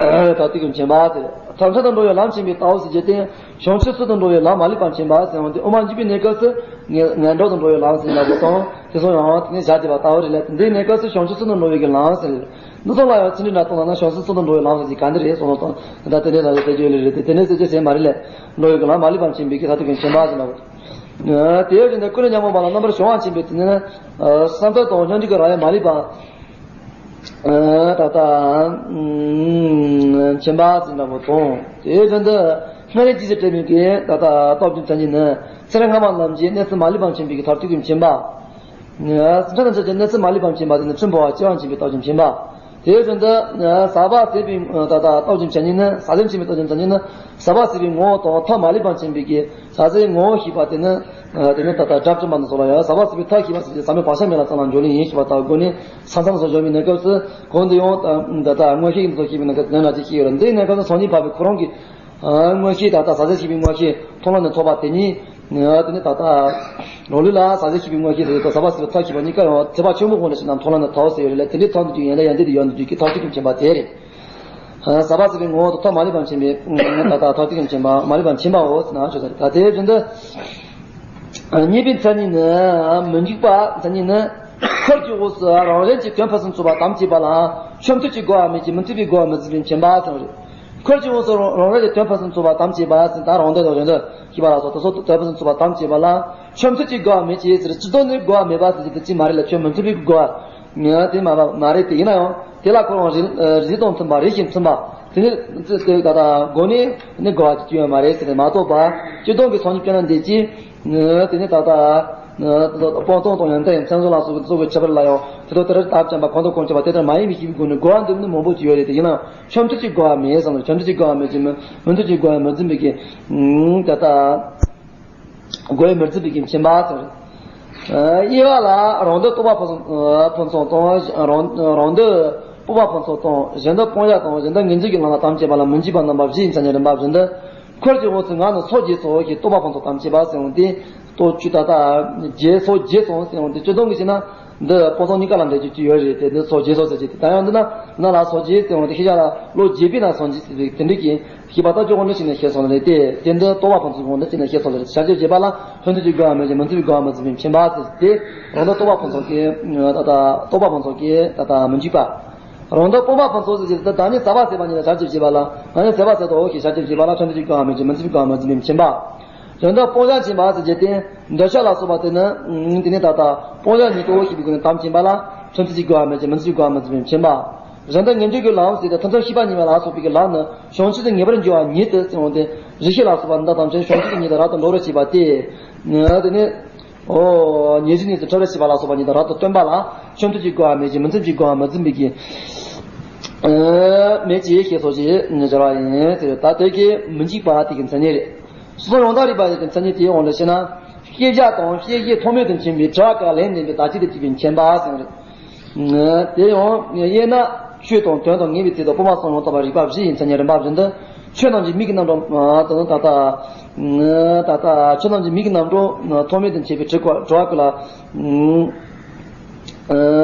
མཐར་ཐུག་གི་མཁྱེན་པ་དེ། ཐམས་ཅད་དུ་འགྲོ་བའི་ལམ་མཁྱེན་པའི་ལྟ་བ་ཟེར་རྒྱུ་དེ། བྱང་ཆུབ་སེམས་དང་འགྲོ་བའི་ལམ་མ་ལུས་པ་མཁྱེན་པ་ཟེར་བ་དེ། དབུ་མ་འཇུག་པའི་གནས་སྐབས་སུ་ངན་ངན་འགྲོ་དང་འགྲོ་བའི་ལམ་ཟེར་ན་བོ་དང་དེ་སོགས་ཡང་དེ་ནས་བཞག་བསྡད་པ་ལྟ་བུ་རེད་ལ། དེ་འདྲའི་གནས་སྐབས་སུ་བྱང་ཆུབ་སེམས་དང་འགྲོ་བའི་གི་ལམ་ཟེར། འདི་ཚོ་ལ་ཡང་ཚིག་འབྲུ་འདྲ་གཏོང་ན་ན་བྱང་སེམས་སེམས་དང་འགྲོ་བའི་ལམ་ཟེར་གྱི་ག་འདི་རེད་གསུངས་ལ་དང་། ད་དེ་འདྲའི་ལ་ཡང་ཟེར་རྒྱུ་ཡོད་ལེ་རེད་དེ། དེ་ནས་ཟེར་རྒྱུ་ཟེར་མ་རེད་ལ། འགྲོ་བའི་གི་ལམ་མ་ལུས་པ་མཁྱེན་པའི་གི་མཐར་ཐུག་གི་མཁྱེན་པ་ཟེར་ན་བོ། དེ་བཞིན་དུ་ཀུན་ནས་ཉོན་མོངས་པ་ལ་རྣམ་པར་ཞུ་བ་མཁྱེན་པའི་དེ་ནི་བསམ་གཏན་དང་སྙོམས་འཇུག་གི་རབ་དབྱེ་མ་ལུས་པ། ད་ལྟ་མཁྱེན་པ་ཟེར་འདྲ་པོ་དང་། དེ་བཞིན་དུ་སྔར་ལས་ཇི་སྲིད་བྲལ་བའི་གི་ད་ལྟ་སྟོབས་ཀྱི་མཚན་ཉིད་ནི། ཚེ་རབས་སྔ་མ་རྣམས་ཀྱི་གནས་ཚུལ་མ་ལུས་པ་མཁྱེན་པའི་གི་མཐར་ཐུག་གི་མཁྱེན་པ། ཚེ་རབས་ཐམས་ཅད་ཀྱི་གནས་ཚུལ་མ་ལུས་པ་མཁྱེན་པ་དེ་ནི་འཁྲུལ་འབར་བ་སྐྱེ་བ་མཁྱེན་པའི་སྟོབས་ཀྱི་མཁྱེན་པ། དེ་བཞིན་དུ་ཟག་པ་ཟད་པའི་ད་ལྟ་སྟོབས་ཀྱི་མཚན་ཉིད་ནི། ཟག་ཟད་མཁྱེན་པའི་སྟོབས་ཀྱི་མཚན་ཉིད་ནི། ཟག་པ་ཟད་པའི་ངོ་བོ་དང་ཐབས་མ་ལུས་པ་མཁྱེན་པའི་གི་ཟག་ཟད་ངོ་བོ་ཤེས་པ་དེ་ནི། དེ་ནི་ད་ལྟ་དགྲ་བཅོམ་པ་ནི་སོགས་ལ་ཡང་ཟག་པ་ཟད་པའི་ཐབས་ཤེས་པ་ཟེར་གྱི་ཟག་མེད་བག་ཆགས་མེད་ལ་ཙམ་ལ་འཇོག་ལེ་ཡིན་ཞེས་པ་ལྟ་བུའི་སྒོ་ནས་ས་མཚམས་སུ་སྦྱོར་བའི་གནས་སྐབས་སུ། གོང་དུ་ཡང་ད་ལྟ་མངོན་ཤེས་ཀྱི་ཚོགས་ཤེས་པའི་གནས་སྐབས་དོན་ལ་ཅིག་ཤེས་ཡོད་རེད། འདིའི་གནས་སྐབས་སུ་སང་ཉིན་འཕགས་པའི་ཁོ་རང་གི་མངོན་ཤེས་ད་ལྟ་ཟག་ཟད་ཤེས་པའི་མངོན་ཤེས་མཐོང་ལམ་ནས་ཐོབ་པ་དེ་ཉིད། དེ་ནི་ད་ལྟ་རང་ལུགས་ལ་ཟག་ཟད་ཤེས་པའི་མངོན་ཤེས་དེ་དང་ཟག་པ་ཟད་པའི་ཐབས་ཤེས་པ་གཉིས་ཀ་ཡང་ཐེག་པ་ཆེན་པོའི་དབང་དུ་བྱས་ན་མཐོང་ལམ་ནས་ཐོབ་ཟེར་ཡོད་རེད་ལ། དེ་འདྲའི་ཐབས་འདི་ཡན་ལག་ཡན་ཏན་དུ་ཡོད་འདུག་གི་མཐར་ཐུག་གི་མཁྱེན་པ་དེ་རེད། ཟག་པ་ཟད་པའི་ངོ་བོ་དང་ཐབས་མ་ལུས་པ་མཁྱེན་པའི་ད་ལྟ་མཐར་ཐུག་གི་མཁྱེན་པ་མ་ལུས་པ་མཁྱེན་པའོ་ཟེར་ན་ཆོག་ས་རེད། ད་དེ་བཞིན་དུ། གཉིས་པའི་མཚན་ཉིད་ནི། མི་འཇིགས་པ་མཚན་ཉིད་ནི། འཁོར་གྱི་དབུས་སུ་རང་རིག་གི་དོན་ཕུན་སུམ་ཚོགས་པ་དམ་བཅས་པ་ལ་ཆོས་མཐུན་གྱི་རྒོལ་བ་མེད་ཅིང་མི་མཐུན་པའི་རྒོལ་བ་མི་འཛིན་པའི་མཁྱེན་པ་ཙམ་རེད། འཁོར་གྱི་དབུས་སུ་རང་རང་རིག་གི་དོན་ཕུན་སུམ་ཚོགས་པ་དམ་བཅས་པ་ཟེར། ད་རང་དོན་དང་གཞན་དོན་ཤེས་པ་ལ་སོགས་དེ་སོགས་དོན་ཕུན་སུམ་ཚོགས་པ་དམ་བཅས་པ་ལ་ཆོས་མཐུན་གྱི་རྒོལ་བ་མེད་ཅིང་ཟེར། སྤྱི་ལྡོག་ནས་རྒོལ་བ་མེད་པ་ཟེར་རྒྱུ་དེ་ཅི་མ་རེད་ལ། ཆོས་མི་མཐུན་པའི་རྒོལ་བ་དེ་མ་མ་རེད་དེ། ཡིན་ན་ཡང་དེ་ལ་ཁོ་རང་རིགས་རིགས་དང་མཐུན་པ་རིགས་ཤིག་མཐུན་པ་དེ་ནི་དེ་ད་ལྟ་སྒོ་ནས་ནི་རྒོལ་བ་ཅིག་ཡོད་མ་རེད་ཟེར་ནས་མ་གཏོགས་པ། སྤྱི་ལྡོག་གི་སང་ཉིན་སྤྱོད་ན་འདི་ཅི། དེ་ནི་ད་ལྟ་སྤངས་རྟོགས་དང་ཡོན་ཏན་མཚན་བཟང་ལ་སོགས་སོགས་ཀྱི་ཁྱད་པར་ལ་ཡང་དེ་དག་དེ་རིགས་དག་ཅན་པ་གང་དང་གང་བྱེད་པ་དེ་ལྟར་མ་ཡིན་པའི་ཤེས་པའི་སྒོ་ནས་རྒོལ་བ་འདི་ནི་མང་པོ་ཅིག་ཡོད་རེད་དེ། ཡིན་ནའང་ཆོས་མཐུན་གྱི་རྒོལ་བ་མེད་བསམ་ནས། ཆོས་མཐུན་གྱི་རྒོལ་བ་མེད་ཅིང་མི་མཐུན་གྱི་རྒོལ་བ་མི་འཛིན་པའི་གི་ད་ལྟ་རྒོལ་བ་མི་འཛིན་པའི་གི་མཁྱེན་པ་ཟེར། དབྱེ་བ་ལ་རང་དོན་རྟོགས་པ་ཕུན་སུམ་ཕུན་ཚོགས་དང་། རང་རང་དོན་སྤོང་བ་ཕུན་ཚོགས་དང་། གཞན་དོན་སྤོང་བྱ་དང་། གཞན་དོན་ངེས་འབྱུང་གི་ལམ་ལ་དམ་བཅས་པ་ལ་མི་འཇིགས་པ་རྣམ་པ་བཞིའི་མཚན་ཉིད་རིམ་པ་བཞིན་དུ། འཁོར་གྱི་དབུས་སུ་ང་ནི་སོ་བརྒྱད་སོ་ཞེས་རྟོགས་པ་ཕུན་ཚོགས་དམ་བཅས་པ་ཟེར་འོང་དེ། རྟོག་བཅུ་ད་ལྟ་བརྒྱད་སོ་བརྒྱད་སོང་ཟེར་འོང་དེ། སྤྱི་ལྡོག་གིས་བྱས་ན་ འདི་སྤོང་གསུམ་གཉིས་ཀ་ལ་འགྲེལ་རྒྱུ་ཅིག་ཡོད་རེད་དེ། འདི་སོགས་རྗེས་སོགས་ཟེར་གྱི་དེ་ད་ཡང་འདི་ན་འདི་ན་ལ་སོགས་རྗེས་ཟེར་བ་དེ་ཤེས་བྱ་ལ་བློ་རྗེས་པའི་ན་སོགས་རྗེས་ཟེར་བའི་དེ་འདྲ་གི་ཤེས་པ་ལྟ་ཅོག་འདི་ཕྱིན་ནས་ཤེས་སོང་རེད་དེ། དེ་འདི་རྟོག་པ་ཕུན་ཚོགས་ཀྱི་འདི་ཕྱིན་ནས་ཤེས་སོང་རེད། བྱ་སྤྱོད་བྱེད་པ་ལ་ལྷུན་གྱིས་གྲུབ་པའམ་མི་འཇིག་མི་འཛིན་པའི་གོ་འཕང་མི་འཛིན་པའི་མཁྱེན་པ་ཟེར་དེ། རང་ལྡོག་རྟོག་པ་ཕུན་ཚོགས་ཀྱི་ད་ལྟ་རྟོག་པ་ཕུན་ཚོགས་ཀྱི་ད་ལྟ་མི་འཇིགས་པ། རང་ལྡོག་སྤོང་བ་ཕུན་ཚོགས་ཟེར་གྱི་དེ་བདག་ཉིད་ཟད་པ་ཟད་པ་ཉིད་ལ་བྱ་སྤྱོད་བྱེད་པ་ལ་བདག་ཉིད་ཟད་པ་ཟད་དོ་ཞེས་བྱ་སྤྱོད་བྱེད་པ་ལ་ལྷུན་གྱིས་གྲུབ་པའམ་མི་འཇིག་མི་འཛིན་པའི་གོ་འཕང་མི་འཛིན་པའི་མཁྱེན་པ། དོན་དུ་སྤོང་བྱ་མཁྱེན་པ་ཟེར་གྱི་དེ། འདོད་ཆགས་ལ་སོགས་པ་དེ་ནི་དེ་ནི་ད་ལྟ་སྤོང་བྱ་ཉིད་དོ་ཞེས་པའི་སྒོ་ནས་དམ་མཁྱེན་པ་ལ་ལྷུན་གྱིས་གྲུབ་པའམ་མི་འཇིག་མི་འཛིན་པའི་གོ་འཕང་མི་འཛིན་པའི་མཁྱེན་པ། གཞན་དོན་ངེས་འབྱུང་གི་ལམ་ཟེར་ཏེ་ཐེ་ཚོམ་ཤེས་པ་གཉིས་པ་ལ་སོགས་པའི་གི་ལམ་ནི་བྱང་ཆུབ་ཏུ་ངེས་པར་འགྱུར་བ་ཉིད་དུ་ཟེར་བ་སྟེ། རིགས་ཤེས་ལ་སོགས་པ་འདི་དང་ཕྱིར་བྱང་ཆུབ་ཀྱི་ཉིད་དུ་རབ་ཏུ་འགྲོ་བར་བྱེད་པ་སྟེ། དེ་ནི། ཨོ། ཉེར་ཞི་གཉིས་སུ་འཕྲད་པར་བྱེད་པ་ལ་སོགས་པ་ཉིད་དུ་རབ་ཏུ་སྟོན་པ་ལ་ལྷུན་གྱིས་གྲུབ་པའམ་མི་འཇིག་མི་འཛིན་པའི་གོ་འཕང་མི་འཛིན་པའི་གི་མེད་ཅེས་ཞེས་སོགས་ཀྱིས་སྦྱར་བ་ཡིན་ཟེར། ད་དེ་གི་མི་འཇིགས་པ་དེ་གི་མཚན་ཉིད་རེད། སོ་སོ་ཡང་དག་རིག་པ་ཡི་གི་མཚན་ཉིད་དེའི་དབང་ལ་བྱས་ན། ཤེས་བྱ་དང་ཤེས་བྱེད་ཐོགས་མེད་དུ་མཁྱེན་པའི་དྲི་བ་ཀུན་ལ་ལན་འདེབས་པའི་བདག་གཅིག་ཏུ་གྲུབ་པའི་མཁྱེན་པ་ཟེར་བ་རེད། དེ་ཡང་དབྱེ་ན་ཆོས་དང་དོན་དང་ངེས་པའི་ཚུལ་དང་སྤོང་བ་གསུམ་ཡང་དག་པར་རིག་པ་བཞི་ཡི་མཚན་ཉིད་རིམ་པ་བཞིན་དུ། ཆོས་རྣམས་ཀྱི་མིག་གི་རྣམ་གྲངས་དང་ད་ལྟ་ད་ལྟ་ཆོས་རྣམས་ཀྱི་མིག་གི་རྣམ་གྲངས་ཐོགས་མེད་དུ་མཁྱེན་པའི་དྲི་བ་ཀུན་ལ་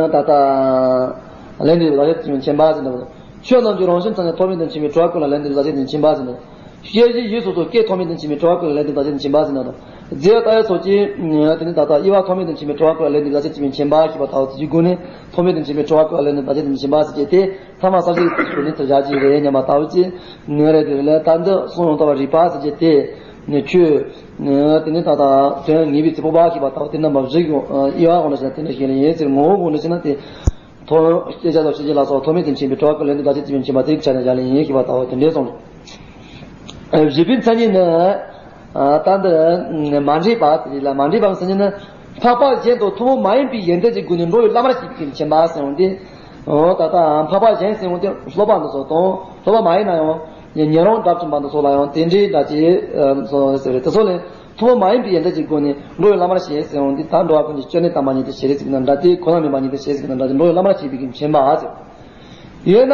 ད་ལྟ་ལན་འདེབས་པའི་བདག་གཅིག་ཏུ་གྲུབ་པའི་མཁྱེན་པ་ཟེར་འདུག། ཆོས་རྣམས་ཀྱི་རང་བཞིན་ཙམ་ཡང་ཐོགས་མེད་དུ་མཁྱེན་པའི་དྲི་བ་ཀུན་ལ་ལན་འདེབས་པའི་བདག་གཅིག་ཏུ་མཁྱེན་པ་ཟེར་འདུག། ཤེས་བྱའི་ཡུལ་སོ་སོ་སྐད་ཐོགས་མེད་དུ་མཁྱེན་པའི་དྲི་བ་ཀུན་ལ་ལན་འདེབས་པའི་བདག་གཅིག་ཏུ་མཁྱེན་པ་ཟེར་འདུག། རྫས་ལྟ་བ་སོགས་ཀྱིས་དེ་ནི་ད་ལྟ་དབྱེ་བ་ཐོགས་མེད་དུ་མཁྱེན་པའི་དྲི་བ་ཀུན་ལ་ལན་འདེབས་པའི་བདག་གཅིག་ཏུ་མཁྱེན་པ་ཞེས་པ་ལྟ་བུ་ཚུལ་གྱི་སྒོ་ནས་ཐོགས་མེད་དུ་མཁྱེན་པའི་དྲི་བ་ཀུན་ལ་ལན་འདེབས་པའི་བདག་གཅིག་ཏུ་མཁྱེན་པ་ཟེར་གྱི་དེ། ཐ་མ་གསལ་བྱེད་ཀྱི་ཚུལ་གྱི་སྒོ་ནས་དེ་བཞག་གི་རེད་སྙམ་པ་ལྟ་བུ་ཅིག་ནི་རེད། དེ་ལས་ད་འདི་གསུམ་ཡང་དག་པར་རིག་པ་ཟེར་གྱི་དེ་ནི་ཆོས་དེ་ནི་ད་ལྟ་དོན་ངེས་པའི་ཚུལ་སྤོང་བ་ཞེས་པ་ལྟ་བུ་དེ་རྣམ་པ་བཞི་གི་དབྱེ་བ་སྒོ་ནས་བྱས་ན་དེ་འདྲ་ཞིག་ཡིན་ཟེར། ངོ་བོའི་སྒོ་ནས་བྱས་ན་དེ། ཐོགས་ཤེས་བྱ་དང་ཤེས་བྱེད་ལ་སོགས་ཐོགས་མེད་དུ་མཁྱེན་པའི་དྲི་བ་ཀུན་ལ་ལན་འདེབས་བདག་གཅིག་ཏུ་མཁྱེན་པ་དེ་ཆ་ནས་བཞག་ལེ་ཡིན་ཞེས་པ་ལྟ་བུ་དེ་འདྲའི་གསུངས། བཞི་པའི་མཚན་ཉིད་ནི། ད་འདི་མ་འདྲེས་པ་དེ་ལ་མ་འདྲེས་པའི་མཚན་ཉིད་ནི། འཕགས་པ་གཞན་དང་ཐུན་མོང་མ་ཡིན་པའི་ཡོན་ཏན་གྱི་སྒོ་ནས་འགྲོ་བའི་བླ་མར་ཤེས་པའི་མཁྱེན་པ་ཟེར་བ་འདི། ད་ལྟ་འཕགས་པ་གཞན་ཟེར་བ་འདི་སློབ་པ་འདི་ཚོ་དང་སློབ་པ་མ་ཡིན་ན་ཡང་ཉན་རང་དགྲ་བཅོམ་པ་འདི་ཚོ་ལ་ཡང་དེ་འདྲའི་འདྲ་ཅིག་ཟེར་བ་རེད། དེ་ཚོ་ལས། ཐུན་མོང་མ་ཡིན་པའི་ཡོན་ཏན་གྱི་སྒོ་ནས་འགྲོ་བའི་བླ་མར་ཤེས་ཟེར་བ་འདི་ད་འགྲོ་བ་ཀུན་གྱི་སྤྱོད་གནས་དམ་པ་ཉིད་དུ་ཤེས་རིགས་ཅིག་དང་འདྲ་སྟེ། ཁོ་ན་མིན་པ་ཉིད་དུ་ཤེས་རིགས་ཅིག་དང་འདྲ་སྟེ་འགྲོ་བའི་བླ་མར་ཤེས་པའི་མཁྱེན་པ་ཟེར། ཡོད་ན་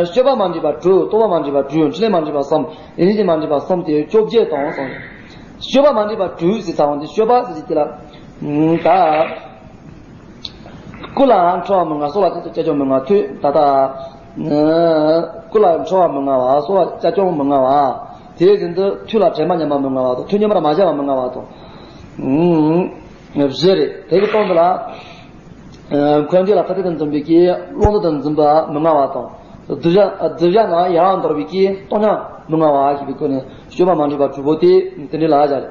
སྤྱོད་པ་མ་འདྲེས་པ་དྲུག། རྟོག་པ་མ་འདྲེས་པ་དྲུག། འཕྲིན་ལས་མ་འདྲེས་པ་གསུམ། ཡེ་ཤེས་མ་འདྲེས་པ་གསུམ་སྟེ་བཅོ་བརྒྱད་དང་གསུངས། སྤྱོད་པ་མ་འདྲེས་པ་དྲུག་ཟེར་ཚར་བ་འདི་སྤྱོད་པ་ཟེར་གྱི་དེ་ལ་ད། སྐུ་ལ་འཁྲུལ་བ་མི་མངའ། སྲོག་ལ་ཅི་སྟེ་ཅ་ཅོག་མི་མངའ། ཐུགས་ད་ལྟ། སྐུ་ལ་འཁྲུལ་བ་མི་མངའ་བ། སྲོག་ལ་ཅ་ཅོག་མི་མངའ་བ། དེ་བཞིན་དུ་ཐུགས་ལ་དྲན་པ་ཉམས་པ་མི་མངའ་བ་དང་། ཐུགས་མཉམ་པར་མ་བཞག་པ་མི་མངའ་བ་དང་། བཞི་རེད། དེ་གི་སྟེང་དུ་ལ། འཁོན་འདས་ལ་ཐ་དད་དུ་འཛིན་པའི་གི་བླང་དོར་དུ་འཛིན་པ་མི་མངའ་བ་དང་། གདུལ་བྱ་གདུལ་བྱ་རྣམས་ཡལ་བར་འདོར་བའི་གི་སྟོང་ཉིད་མི་མངའ་བ་ཞེས་པའི་སྒོ་ནས་སྤྱོད་པ་མ་འདྲེས་པ་དྲུག་པོ་དེ་དེ་འདྲའི་ལ་བཞག་རེད།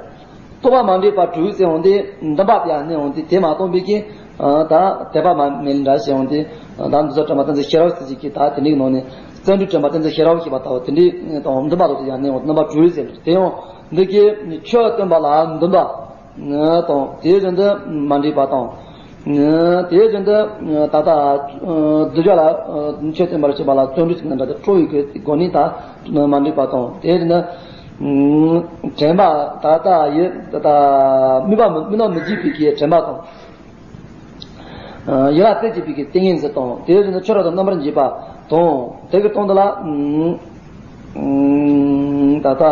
རྟོག་པ་མ་འདྲེས་པ་དྲུག་ཟེར་འོང་དུས་འདུན་པ་དེ་ཡང་གནས་འོང་དུས་དེ་མ་སྟོང་པའི་གི། ད་དད་པ་མ་མེད་འདྲ་ཞེས་འོང་དུས་ད་འདུ་འཛི་དྲན་པ་ཏིང་འཛིན་ཤེས་རབ་ཟེར་གྱི་གི་ད་དེ་འདྲའི་ནང་ནས་བརྩོན་འགྲུས་དྲན་པ་ཏིང་འཛིན་ཤེས་རབ་ཞེས་པ་ལྟ་བུ་དེ་འདྲའི་དང་འདུན་པ་དང་དེ་ཡང་གནས་འོང་འདུན་པ་དྲུག་ཟེར། དེ་ཡང་འདི་གི་ཆོས་སྟོན་པ་ལ་འདུན་པ་དང་དེ་བཞིན་དུ་མ་འདྲེས་པ་དང་། དེ་བཞིན་དུ་ད་ལྟ་གདུལ་བྱ་ལ་ཆོས་སྟོན་པར་བྱེད་པ་ལ་བརྩོན་འགྲུས་ཟེར་ན་འདྲ་སྟེ་སྤྲོ་བའི་སྒོ་ནས་ད་མ་འདྲེས་པ་དང་། དེ་བཞིན་དུ། དྲན་པ་ད་ལྟ་ཡི་ད་ལྟ་དམིགས་པ་མི་དམིགས་ན་མི་འཇིག་པའི་གི་དྲན་པ་དང་། ཡིད་ལ་གཏད་བྱེད་པའི་གི་ཏིང་ངེ་འཛིན་དང་། དེ་བཞིན་དུ་ཆོས་རབ་ཏུ་རྣམ་པར་འབྱེད་པ་དང་། དེ་གི་སྟེང་དུ་ལ་ད་ལྟ་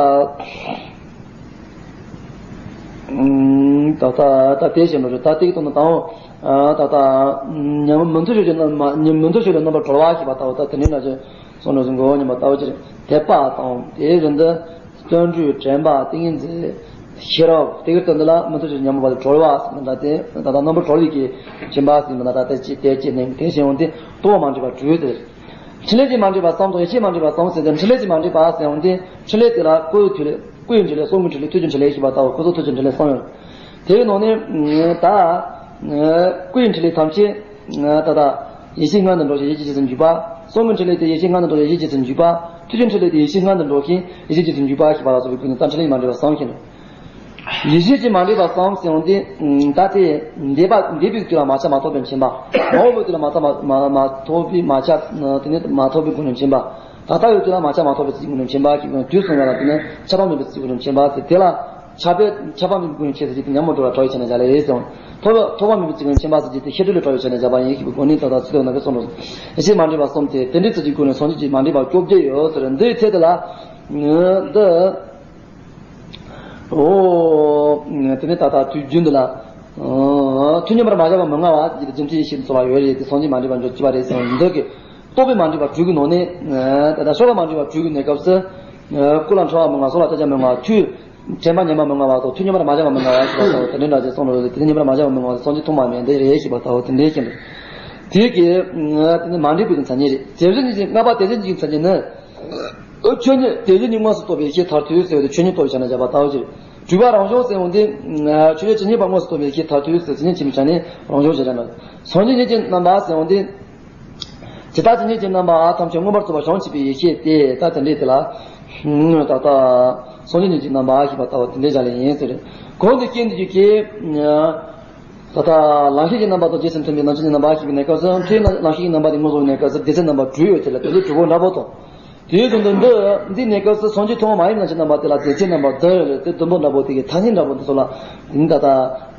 ད་ལྟ་ད་དེ་བཞིན་དུ་ད་དེ་གི་སྟེང་དུ་དང་ད་ལྟ་ཉམས་མི་མཐུན་ཕྱོགས་ཀྱི་རྣམ་མ་མི་མཐུན་ཕྱོགས་ཀྱི་རྣམ་པར་གྲོལ་བ་ཞེས་པ་ལྟ་བུ་ད་དེ་འདྲའི་ན་ཅིག་གསུངས་ནས་གཟུང་གོ་སྙམ་པ་ལྟ་བུ་ཅིག་དད་པ་དང་། དེ་བཞིན་དུ། བརྩོན་འགྲུས་དྲན་པ་ཏིང་ངེ་འཛིན་ཤེས་རབ་དེ་གི་སྟེང་དུ་ལ་མི་མཐུན་ཕྱོགས་ཉམས་པ་ལས་གྲོལ་བ་ཟེར་ན་འདྲ་སྟེ་ད་ལྟ་རྣམ་པར་གྲོལ་བའི་གི་མཁྱེན་པ་ཟེར་ན་འདྲ་སྟེ་ཅི་དེ་ཅི་ནས་དེ་བཞིན་འོང་སྟེ་རྟོག་པ་མ་འདྲེས་པ་དྲུག་སྟེ། འཕྲིན་ལས་ཀྱིས་མ་འདྲེས་པ་གསུམ་དང་ཡེ་ཤེས་མ་འདྲེས་པ་གསུམ་ཟེར་ཏེ། འཕྲིན་ལས་ཀྱིས་མ་འདྲེས་པ་ཟེར་འོང་སྟེ་འཕྲིན་ལས་དེ་ལ་སྐུའི་འཕྲིན་ལས་སྐུ་ཡི་འཕྲིན་ལས་གསུང་གི་འཕྲིན་ལས་ཐུགས་ཀྱི་འཕྲིན་ལས་ཞེས་པ་ལྟ་བུ་སྐུ་གསུང་ཐུགས་ཀྱི་འཕྲིན་ལས་གསུམ་ཡོད། དེའི་ནང་ནས་ད་སྐུ་ཡི་འཕྲིན་ལས་ཐམས་ཅད་ད་ལྟ་ཡེ་ཤེས་ལྔ་དང་འགྲོགས་ཤིང་ཡེ་ཤེས་རྗེས་སུ་འཇུག་པ། གསུང་གི་འཕྲིན་ལས་དེ་ཡེ་ཤེས་ལྔ་དང་འགྲོགས་ཤིང་ཡེ་ཤེས་རྗེས་སུ་འཇུག་པ། ཐུགས་ཀྱི་འཕྲིན་ལས་དེ་ཡེ་ཤེས་ལྔ་དང་འགྲོགས་ཤིང་ཡེ་ཤེས་རྗེས་སུ་འཇུག་པ་ཞེས་པ་ལ་སོགས་པའི་ཀུན་ནས་ད་འཕྲིན་ལས་མ་འདྲེས་པ་གསུམ་ཞིག་ནོ། ཡེ་ཤེས་ཀྱིས་མ་འདྲེས་པ་གསུམ་ཟེར་འོང་དུས་ད་ལྟའི་འདས་པ་འདས་པའི་དུས་ལ་མ་ཆགས་མ་ཐོགས་པའི་མཁྱེན་པ། མ་འོངས་པའི་དུས་ལ་མ་ཆགས་མ་མ་མ་ཐོགས་པའི་མ་ཆགས་དེ་ནི་མ་ཐོགས་པའི་སྒོ་ནས་མཁྱེན་པ། ད་ལྟ་ཡི་དུས་ལ་མ་ཆགས་མ་ཐོགས་པའི་སྒོ་ནས་མཁྱེན་པ་ཞིག་ནོ། དུས་གསུམ་ཡོངས་ལ་དེ་ནི་ཆགས་པ་མེད་པའི་སྒོ་ནས་མཁྱེན་པ་ཟེར། དེ་ལ་ཆགས་པའི་ཆགས་པ་མེད་པའི་སྒོ་ནས་མཁྱེན་ཟེར་གྱི་དེ་ཉམས་མི་འགྲོ་བར་གྲོལ་བའི་ཆ་ནས་བཞག་ལེ་ཟེར། ཐོགས་པ་ཐོགས་པ་མེད་པའི་སྒོ་ནས་མཁྱེན་པ་ཟེར་གྱི་དེ་ཤེས་སྒྲིབ་ལས་གྲོལ་བའི་ཆ་ནས་བཞག་པ་ཡིན་ཞེས་པའི་སྒོ་ནས་ད་ལྟ་ཚུལ་དེ་ནང་གི་གསུངས་འགྲོ། ཡེ་ཤེས་མ་འདྲེས་པ་གསུམ་སྟེ། དེ་འདྲའི་ཚུལ་གྱི་སྒོ་ནས་སངས་རྒྱས་ཀྱིས་མ་འདྲེས་པ་བཅོ་བརྒྱད་ཡོད་ཟེར། འདིའི་ཚེ་འདི་ལ་འདི། ཨོ། དེ་ནས་ད་ལྟ་དུས་རྒྱུན་འདི་ལ། ཐུན་མཉམ་པར་མ་བཞག་པ་མི་མངའ་བ་རྒྱུ་མཚན་ཡེ་ཤེས་སོགས་ལ་ཡོད་རེད་དེ། སངས་རྒྱས་མ་འདྲེས་པ་འཇོག་ཅི་བ་རེད་ཟེར་བ་འདི་གི་རྟོག་པས་མ་འདྲེས་པ་དྲུག་གི་ནང་ནས་ད་ལྟ་ཤོ་ལོ་ཀ་མ་འདྲེས་པ་དྲུག་གི་གནས་སྐབས་སུ། ཀུན་ལ་འཁྲུལ་བ་མི་མངའ་སོགས་ལ་ཐེ་ཚོམ་མི་མངའ་བ། ཐུན། དྲན་པ་ཉམས་པ་མི་མངའ་བ་དང་ཐུན་མཉམ་པར་མ་བཞག་པ་མི་མངའ་བ་ཞེས་པ་ལྟ་བུ་དེ་འདྲའི་འདྲ་ཅེས་གསུངས་ནོ་རེད། དེ་ནི་ཉམས་པར་མ་བཞག་པ་མི་མངའ་བ་སངས་རྒྱས་མཐོང་བ་མེད་འདི་རེད་ཞེས་པ་ལྟ་བུ་དེ་འདྲའི་སྐྱེ་འདུག་དེ་གི་དེ་ནི་མ་འདྲེས་པའི་མཚན་ཉིད་རེད། དེ་བཞིན་ཉིད་ཀྱི་ལྔ་པ་དེ་བཞིན་ཉིད་ཀྱི་མཚན་ཉིད་ནི། ཆོས་ཉིད་དེ་བཞིན་ཉིད་དངོས་སུ་རྟོགས་པའི་ཡེ་ཤེས་མཐར་ཐུག་ཟེར་བ་དེ་ཆོས་ཉིད་རྟོགས་པའི་ཆ་ནས་བཞག་པ་ལྟ་བུ་ཅིག་དྲུག་པ་རང་བྱུང་ཟེར་བ་འདི། ཆོས་ཉིད་ཇི་སྙེད་པ་དངོས་སུ་རྟོགས་པའི་ཡེ་ཤེས་མཐར་ཐུག་ཟེར་ཇི་སྙེད་ཅིག་མི་ཆ་ནས་རང་བྱུང་ཞེས་བྱ་ན། སངས་རྒྱས་ཉིད་ཀྱི་རྣམ་པ་ཟེར་བ་འདི། ཇི་ལྟར་ཇི་སྙེད་ཅིག་རྣམ་པ་ཐམས་ཅད་མངོན་པར་རྫོགས་པ་བྱང་ཆུབ་པའི་ཡེ་ཤེས་ཏེ། ད་དེ་འདྲའི་དེ་ལ། ད་ལྟ་སངས་རྒྱས་ཉིད་ཀྱི་རྣམ་པ་ཞེས་པ་ལྟ་བུ་དེ་འདྲའི་བཞག་ལེ་ཡིན་ཟེར། གོང་དུ་སྐྱེས་འདི་རྒྱུད་ཀྱི། ད་ལྟ་ལམ་ཤེས་ཀྱི་རྣམ་པ་དང་རྗེས་སུ་མཐུན་པའི་ལམ་ཤེས་ཀྱི་རྣམ་པ་ཞེས་པའི་གནས་སྐབས་སུ། འཕྲལ་ལམ་ཤེས་ཀྱི་རྣམ་པ་དེ་དངོས་སུ་གནས་སྐབས་སུ་སྡེ་ཚན་རྣམ་པ་དྲུག་ཡོད་དེ་ལ་དེ་ཚོ་དྲུག་པོ་འདྲ་པོ་དང་། དེའི་དོན་དུ་འདི་འདིའི་གནས་སྐབས་སུ་སངས་རྒྱས་ཐོག་མ་ཡིན་ནམ་ཞེས་རྣམ་པ་དེ་ལ་སྡེ་ཚན་རྣམ་པ་བདུན་ཡོད་རེད་དེ། བདུན་པོ་འདྲ་པོ་དེ་གའི་ཐ་སྙད་འདྲ་པོ་འདི་ཚོ་ལ་དེ་ནི་ད་ལྟ་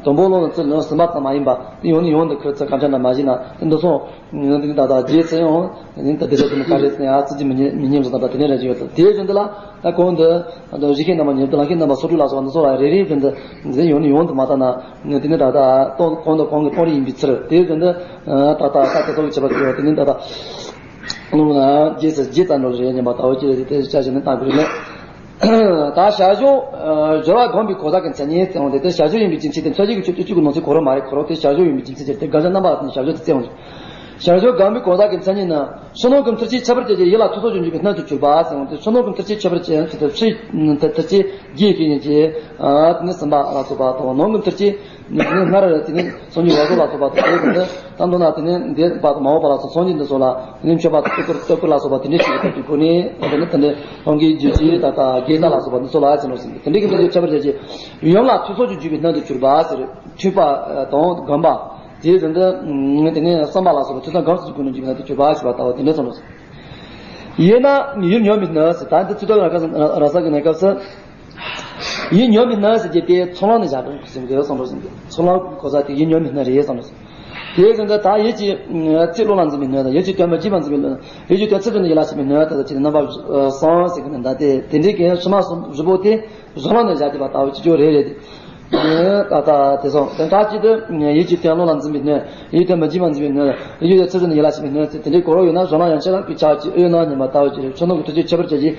དང་པོ་ལོ་ན་ཚུལ་ལོན་གསུམ་པ་ཙམ་མ་ཡིན་པ་དེ་ཡོང་ནི་ཡོང་དུ་ཁུར་ཚུལ་གམ་ཆ་འདྲ་མ་བཞེས་ན་དེ་འདི་སོང་དེ་ནི་ད་ལྟ་རྗེས་སུ་ཡང་དེ་ནི་ད་སྡེ་ཚན་དེ་ནི་ག་རེ་ཟེར་ཡ་ཚིག་གཅིག་མི་ཉན་མི་ཉན་བཟོ་ད་ད་དེ་ནས་རེ་ཅིག་ཡོད་དེ། དེའི་དོན་དུ་ལ་ད་གོང་དུ་ད་གཞི་ཤེས་རྣམ་པ་ཉེར་བདུན་ལམ་ཤེས་རྣམ་པ་སོ་དྲུག་ལ་སོགས་པ་འདི་ཚོ་ལ་རེ་རེའི་དོན་དུ་འཛིན་ཡོང་ནི་ཡོང་དུ་མ་ད་ན་དེ་ནི་ད་ལྟ་གོང་དུ་གོང་གི་སྟོང་རིགས་ཡིན་པའི་ཚུལ། དེའི་དོན་དུ་ད་ལྟ་ད་ལྟ་ཚོགས་ཀྱི་བྱེད་པ་དེ་ཡོད་དེ་ནི་ད་ལྟ། རྒྱས་སུ་རྒྱས་ཙམ་འགྲོ་རེད་སྙམ་པ་ལྟ་བུ་ཅི་རེད་དེ་ཅག་བཞིན་དུ་བཏང་དགོས་རེད། ད་བྱ་སྤྱོད་སྦྱོར་བ་སྒོམ་པའི་གང་ཟག་གི་མཚན་ཉིད་ཟེར་བ་དེ་དེ་བྱ་སྤྱོད་ཡིན་པའི་རྒྱུ་མཚན་དེ་མཚན་གཞི་གི་ཆོས་ཐམས་ཅད་ཀྱི་ནང་གསེས་གོ་རིམ་མ་རེད། གོ་རིམ་དེ་བྱ་སྤྱོད་ཡིན་པའི་རྒྱུ་མཚན་དེ་དེ་དགག་བྱ་རྣམ་པ་ལ་བརྟེན་ནས་བྱ་སྤྱོད་དེ་བཙལ་འོང་། བྱ་སྤྱོད་སྒོམ་པའི་གང་ཟག་གི་མཚན་ཉིད་ནི་ཕྱི་ནང་གི་མཐུན་རྐྱེན་ཁྱད་པར་ཅན་གྱིས་ཡིད་ལ་ཐེ་ཚོམ་ཅན་གྱི་སྣོད་དུ་གྱུར་པ་ཟེར་བ་དེ། ཕྱི་ནང་གི་མཐུན་རྐྱེན་ཁྱད་པར་ཅན་དེ་དེ་ཕྱི་མཐུན་རྐྱེན་རྒྱུའི་རྐྱེན་ཉིད་ཀྱིས་དེ་ནི་སེམས་པ་ལ་སོགས་པ་དང་། ནང་གི་མཐུན་རྐྱེན་དེ་ནི་སྔར་དེ་ནི་སངས་རྒྱས་འོད་གསལ་ལ་སོགས་པ་དང་། དེ་ནི་ད་མདོར་ན་དེ་ནི་འདས་པ་དང་མ་འོངས་པ་ལ་སོགས་སངས་རྒྱས་འདི་ཚོ་ལ་དེ་ནི་མཆོད་པ་དང་བསྟོད་བསྐུལ་བསྟོད་བསྐུལ་ལ་སོགས་པ་དེ་འདྲའི་ཞིག་གི་སྟོབས་ཀྱི་སྒོ་ནས་དེ་ནི་དེ་འདྲའི་ལྷུན་གྱིས་བརྗོད་བྱའི་ད་ལྟ་དགེ་རྩ་ལ་སོགས་པ་འདི་ཚོ་ལ་ཟེར་ནོ་ཟེར། དེ་འདྲའི་གི་འདི་ཚོ་ཁྱད་པར་ཅན་གྱིས་ཡུམ་ལ་ཐེ་ཚོམ་གྱིས་འཇུག་པའི་སྣོད་དུ་གྱུར་པ་ཟེར། འཁྲུལ་པ་དང་སྒོམ་པ་དེའི་དོན་དུ་དེ་ནི་བསམ་པ་ལ་སོགས་པ་ཐེ་ཚོམ་སྒོམ་ཚུལ་གྱི་སྒོ་ནས་འཇུག་པའི་སྣོད་དུ་གྱུར་པ་ཞེས་པ་ལྟ་བུ་དེ་འདྲའི་ཚོ་ནོ་ཟེར། ཡིད་ནི་ཡིད་ཉོན་མི་ནུས་ཟེར། ད་འདི་ཚིག་ཐོ་རང་ཁ་རང་ས་གི་གནས་སྐབས་སུ། ཡིད་ཉོན་མི་ནུས་ཟེར་གྱི་དེ་ཚོགས་ལམ་ནས་བཞག་པར་གསུངས་ཏེ་གསུངས་འགྲོ་ཟིན་ཏེ། ཚོགས་ལམ་གོ་ས་དེ་ཡིད་ཉོན་མི་ནུས་རེད་གསུངས་འགྲོ་ཟིན། དེའི་ཚུན་དུ་ད་ཡིད་ཀྱི་ཚིག་བློ་ལ་འཛིན་པའི་སྣོད་དང་། ཡིད་ཀྱི་དོན་མ་བྱས་པ་འཛིན་པའི་སྣོད། ཡིད་ཀྱི་དོན་ཚིག་བཞིན་དུ་ཡིད་ལ་བྱེད་པའི་སྣོད་དང་བཅས་ཏེ་རྣམ་པ་གསུམ་ཟེར་གྱི་ནི་ད་དེ་དེ་འདྲའི་གི་ཕྱི་མ་གསུམ་བཞི་པོ་དེ་གཞུང་ལམ་ནས་བཞག་བསྡད་པ་ལྟ་བུ་ཅིག་ཀྱང་རེད་རེད་དེ། ད་ལྟ་དེ་སོང་དེ་འདྲ་ཅིག་ཏུ་ཡིད་ཀྱི་དོན་བློ་ལ་འཛིན་པའི་སྣོད། ཡིད་དོན་མ་བྱས་པ་འཛིན་པའི་སྣོད། ཡིད་ཀྱི་ཚིག་བཞིན་དུ་ཡིད་ལ་བྱེད་པའི་སྣོད་ཟེར་དེ་འདྲའི་གོ་རོ་ཡོད་ན་གཞུང་ལམ་ཡན་ཆད་ལ་གི་ཆགས་ཀྱི་ཨེ་ཡོད་ན་སྙམ་པ་ལྟ་བུ་ཅིག་རེད། ཕྱི་ནང་གི་མཐུན་རྐྱེན་ཁྱད་པར་ཅན་གྱིས་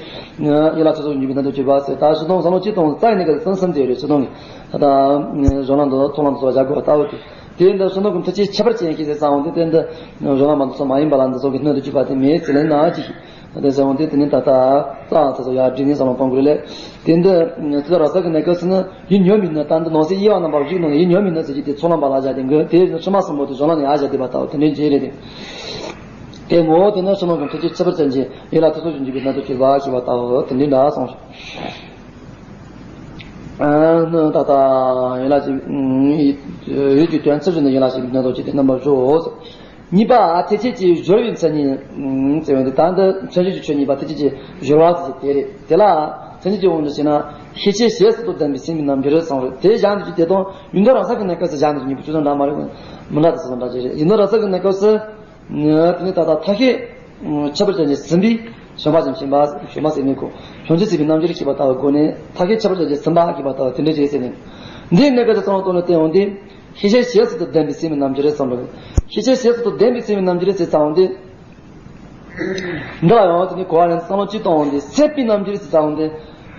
ཡིད་ལ་ཐེ་ཚོམ་གྱིས་འཇུག་པའི་སྣོད་དུ་གྱུར་པ་ཟེར། ད་ཕྱི་ནང་བསམ་བློ་གཅིག་གཏོང་རྩ་ཡི་གནས་སྐབས་སུ་གསུམ་ཟེར་རེད། ཕྱི་ནང་གི་ད་ལྟ་གཞུང་ལམ་དུ་ཚོགས་ལམ་དུ་སོགས་བཞག་དགོས་པ་ལྟ་བུ་དེ། དེ་འདི་ཕྱི་ནང་གི་མཐུན་རྐྱེན་ཁྱད་པར་ཅན་གྱིས་ཟེར་ཙམ་དེ་དེ་འདི་གཞུང་ལམ་དུ་སོགས་མ་ཡིན་པ་ལ་འདི་སོགས་ཀྱི་སྣོད་དུ་གྱུར་པ་དེ་མེད་ཟེར་ལེ་ན་ཅི་ཞིག་དེ་ཟེར་འོང་དེ་དེ་ནི་ད་ལྟ་རྩ་དེ་ཚོ་ཡར་བསྒྲིགས་ནས་བསམ་བློ་གཏོང་དགོས་ལེ། དེ་འདི་ཚོ་ར་ས་གི་གནས་སྐབས་སུ་ནི་ཡིད་ཉོན་མི་ནུས། ད་འདི་ནང་གསེས་དབྱེ་བ་རྣམ་པ་བཞི་ནང་ནས་ཡིད་ཉོན་མི་ནུས་ཟེར་གྱི་དེ་ཚོགས་ལམ་པ་ལ་བཞག་དེ་འགོ་དེ་ཕྱི་མ་གསུམ་པོ་དེ་གཞུང་ལམ་ནས་ཡར་བཞག་བསྡད་པ་ལྟ་བུ་དེ་འདྲའི་འབྱེད་རེད་དེ། དེ་ངོ་བོ་དེ་ནི་ཕྱི་ནང་གི་མཐུན་རྐྱེན་ཁྱད་པར་ཅན་གྱིས་ཡིད་ལ་ཐེ་ཚོམ་གྱིས་འཇུག་པའི་སྣོད་དུ་གྱུར་པ་ཞེས་པ་ལྟ་བུ་དེ་འདྲའི་འདྲ་གསུངས་ཤིང་། ཨ་ནི་ད་ལྟ་ཡིད་ལ་བྱེད་ཡིད་ཀྱི་དོན་ཚིག་བཞིན་དུ་ཡིད་ལ་བྱེད་པའི་སྣོད་དུ་གྱུར་ཏེ་རྣམ་པ་བཞི། གཉིས་པ་ཐེག་ཆད་ཀྱི་སྦྱོར་བའི་མཚན་ཉིད་ཟེར་བ་འདི་ད་འདི་མཚན་གཞི་གི་ཆོས་གཉིས་པ་ཐེག་ཆད་ཀྱི་སྦྱོར་བ་ཟེར་གྱི་དེ་རེད། དེ་ལ་མཚན་གཞི་གི་དབང་དུ་བྱས་ན་ཤེས་བྱའི་བྱས་སུ་དོན་ལྡན་པའི་སེམས་ཀྱི་རྣམ་འགྱུར་གསུངས་རེད། དེ་བཞག་འདུག་ཀྱི་དེ་དང་ཡུལ་འདོད་རང་སར་གྱི་གནས་སྐབས་སུ་བཞག་འདུག་གཉིས་པོ་ཆོས་དང་འདྲ་མ་རེད། མི་འདྲ་དེ་སོ་སོ་འདྲ་ཅིག་རེད། ཡུལ་འདོད་རང་སར་གྱི་གནས་སྐབས་སུ། དེ་ནི་ད་ལྟ་ཐ་ཤལ་ཁྱད་པར་ཅན་གྱིས་ཟིན་པའི་བྱམས་པ་ཅན་མཁྱེན་པ་བྱམས་པ་ཟེར་ནས་གོ། བྱང་ཆུབ་སེམས་དཔའི་རྣམ་འགྱུར་ཞེས་པ་ལྟ་བུའི་སྒོ་ནས་ཐ་ཤལ་ཁྱད་པར་ཅན་གྱིས་ཟིན་པ་ཞེས་པ་ལྟ་བུ་དེ་འདྲ་ཅིག་ཟེར་ནས། འདིའི་གནས་སྐབས་སུ་བསམ་བློ་གཏོང་ནས་བསྟན་འོང་སྟེ། ཤེས་བྱའི་བྱས་སུ་དོན་ལྡན་པའི་སེམས་ཀྱི་རྣམ་འགྱུར་གསུངས་པ་རེད། ཤེས་བྱའི་བྱས་སུ་དོན་ལྡན་པའི་སེམས་ཀྱི་རྣམ་འགྱུར་ཟེར་ཙམ་འོང་སྟེ། འདི་ལ་ཡང་དེ་ནི་གོ་བ་ལེན་བསམ་བློ་གཅིག་གཏོང་འོང་སྟེ་སད་པའི་རྣམ་འགྱུར་ཟེར་ཙམ་འོང་སྟེ།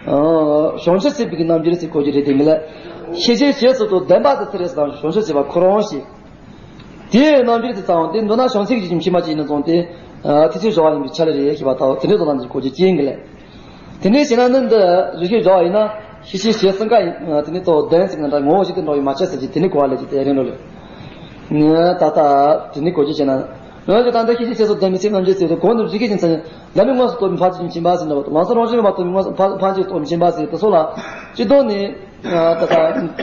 བྱང་ཆུབ་སེམས་དཔའི་རྣམ་འགྱུར་ཟེར་གོ་རྒྱུ་རེད་དེ་མི་ལ། ཤེས་བྱའི་བྱས་སུ་དོན་ལྡན་པ་དེ་ཚོ་རེད་ཙམ་བྱང་ཆུབ་སེམས་དཔའ་ཁོ་རང་ཞིག་དེའི་རྣམ་འགྱུར་དེ་ཙམ་དེ་མདོར་ན་བྱང་སེམས་ཀྱི་ཁྱིམ་པ་ཅིག་ཡིན་ན་བཟུང་སྟེ། ཐེག་ཆེན་སྦྱོར་བ་ཡིན་པའི་ཆ་ལ་རེད་ཞེས་པ་ལྟ་བུ་དེ་འདྲའི་བཟོ་ལམ་གྱི་གོ་རྒྱུ་ཅི་ཡིན་གི་ལས། དེ་འདྲའི་བྱས་ན་ནི་འདི་རིགས་ཤེས་སྦྱོར་བ་ཡིན་ན་ཤེས་བྱའི་བྱས་སུ་འགའ་ཡིན་དེ་ནི་གཙོ་བོ་ལྡན་ཟེར་ན་འདྲ་ངོ་བོ་ཞིག་ཏུ་འགྲོ་བའི་མ་ཆགས་ཟེར་གྱི་དེ་ནི་གོ་བ་ལས་ཀྱི་དེ་རིང་ལོ་ལས། ད་ལྟ་དེ་ནི་གོ་རྒྱུ་བྱས་ན། ང་ཚོ་ད་ལྟ་ཤེས་བྱའི་བྱས་སུ་ལྡན་པའི་སེམས་རྣམ་འགྱུར་ཟེར་དུས་གོང་དུ་རིགས་ཤེས་ཀྱི་མཚན་ཉིད་བདག་མེད་དངོས་སུ་རྟོགས་པའི་འཕགས་ཚོགས་ཀྱི་མཁྱེན་པ་ཟེར་འདྲ་བ་དང་ལམ་སང་རང་བཞིན་མེད་པར་རྟོགས་པའི་དངོས་སུ་འཕགས་འཕགས་ཚོགས་རྟོགས་པའི་མཁྱེན་པ་ཟེར་དེ་སོགས་ལ་སྤྱི་དོན་ནི། ད་ལྟ་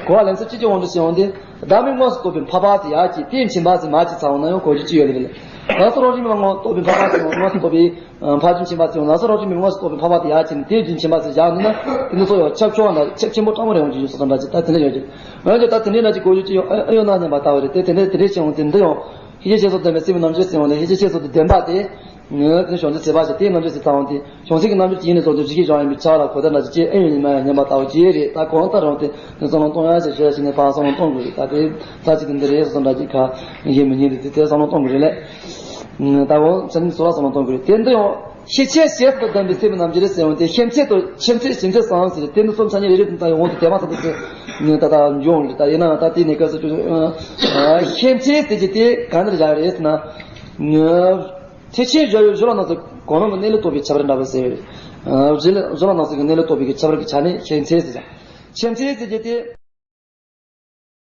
གོ་བ་ལེན་ཚུལ་སྤྱི་ཀྱི་དབང་དུ་བྱས་འོང་སྟེ། བདག་མེད་དངོས་སུ་རྟོགས་པའི་འཕགས་པ་དེ་ཡར་གྱིས་དེའི་མཁྱེན་པ་ཟེར་མར་གྱིས་ཚར་འོང་ན་ཡང་གོ་རྒྱུ་ཅི་ཡོད་ལེ་རེད། ལམ་སང་རང་བཞིན་མེད་པར་དངོས་རྟོགས་པའི་འཕགས་པ་ཟེར་དངོས་སུ་རྟོགས་པའི་འཕགས་པ་དེ་ཡར་གྱིས་ནི་དེའི་རྒྱུ་མཁྱེན་པ་ཟེར་བཞག་ནས་ན་དེ་ནི་སོ་ཡང་ཁྱབ་ཆུང་བ་འདྲ་ཁྱབ་ཆེན་པོ་སྤྲང་མོ་རེད་འོང་རྒྱུ་ཡོད་སོ་སོ་འདྲ་ཅིག་ད་དེ་འདྲ་ཡོད་ཀྱི། འོན་ཀྱང་ད་དེ་འདྲའི་འདྲ་ཅིག་གོ་རྒྱུ་ཅི་ཡོད་ཨེ་ཡོད་ན་སྙམ་པ་ལྟ་བུ་རེད་དེ། དེ་འདྲ་དེ་འདྲའི་བྱས་འོང་དེ་འདི་ཡང་ཤེས་བྱའི་བྱས་སུ་ལྡན་པའི་སེམས་ཀྱི་རྣམ་འགྱུར་ཟེར་འོང་དེ་ཤེས་བྱའི་བྱས་སུ་ལྡན་པ་དེ། ངས་དེ་བྱང་ཆུབ་སེམས་དཔའ་ཞེས་དེའི་རྣམ་འགྱུར་ཞིག་ཚང་བ་དེ་བྱང་སེམས་ཀྱི་རྣམ་འགྱུར་གྱི་ཡིན་ནས་ཚོགས་ཏེ་ཇི་སྐད་བྱུང་ཡིན་པའི་ཆ་ལ་གོ་བརྡ་འདྲ་ཞིག་ཅེས་ཨེ་ཡོད་ཉི་མ་ཡང་ཉན་པ་ལྟ་བུ་ཅི་རེད། ད་གང་ལྟར་རུང་དེ་དེ་བསམ་བློ་གཏོང་ཡ་ཞིག་ཞེས་བྱས་ནས་ཕར་བསམ་བློ་གཏོང་དགོས་རེད། ད་དེ་ཚ་ཅིག་དེ་འདི་རེད་སོགས་འདྲ་ཅིག་ག་ཡིན་མི་ཉན་དེ་དེ་བསམ་བློ་གཏོང་དགོས་རེད་ལས། ད་འོ་ཚ་ནི་ཚོ་ལ་བསམ་བློ་གཏོང་དགོས་རེད། དེ་འདི་ཡང་ཤེས་བྱའི་ཞལ་དུ་ལྡན་པའི་སེམས་རྣམ་འགྱུར་ཟེར་བ་དེ་ཤེས་བྱེད་དུ་ཤེས་བྱེད་ཤེས་བྱེད་བཟང་ཟེར་དེ་ནི་སོམ་ཆ་ཉེ་རེ་རེ་དང་ཡོང་དུ་དེ་མ་ཐག་ཏུ་ད་ད་འབྱུང་རེད། ད་ཡིན་ན་ད་དེ་ནས་སྐབས་སུ་ཤེས་བྱེད་ཟེར་གྱི་དེ་ག་འདྲ་བཞག་རེད་ཟེར་ན། ཐེག་ཆེན་བཞི་ཡོད་བཞི་ལ་སྣང་ཚུལ་གོ་རིམ་གྱི་གནས་ལུགས་རྟོགས་པའི་ཁྱད་པར་འདྲ་བ་ཟེར། བཞི་ལ་བཞི་ལ་སྣང་ཚུལ་གྱི་གནས་ལུགས་རྟོགས་པའི་ཁྱད་པར་གྱི་ཆ་ནས་ཤེས་བྱེད་ཟེར། ཤེས་བྱེད་ཟེར་གྱི་དེ།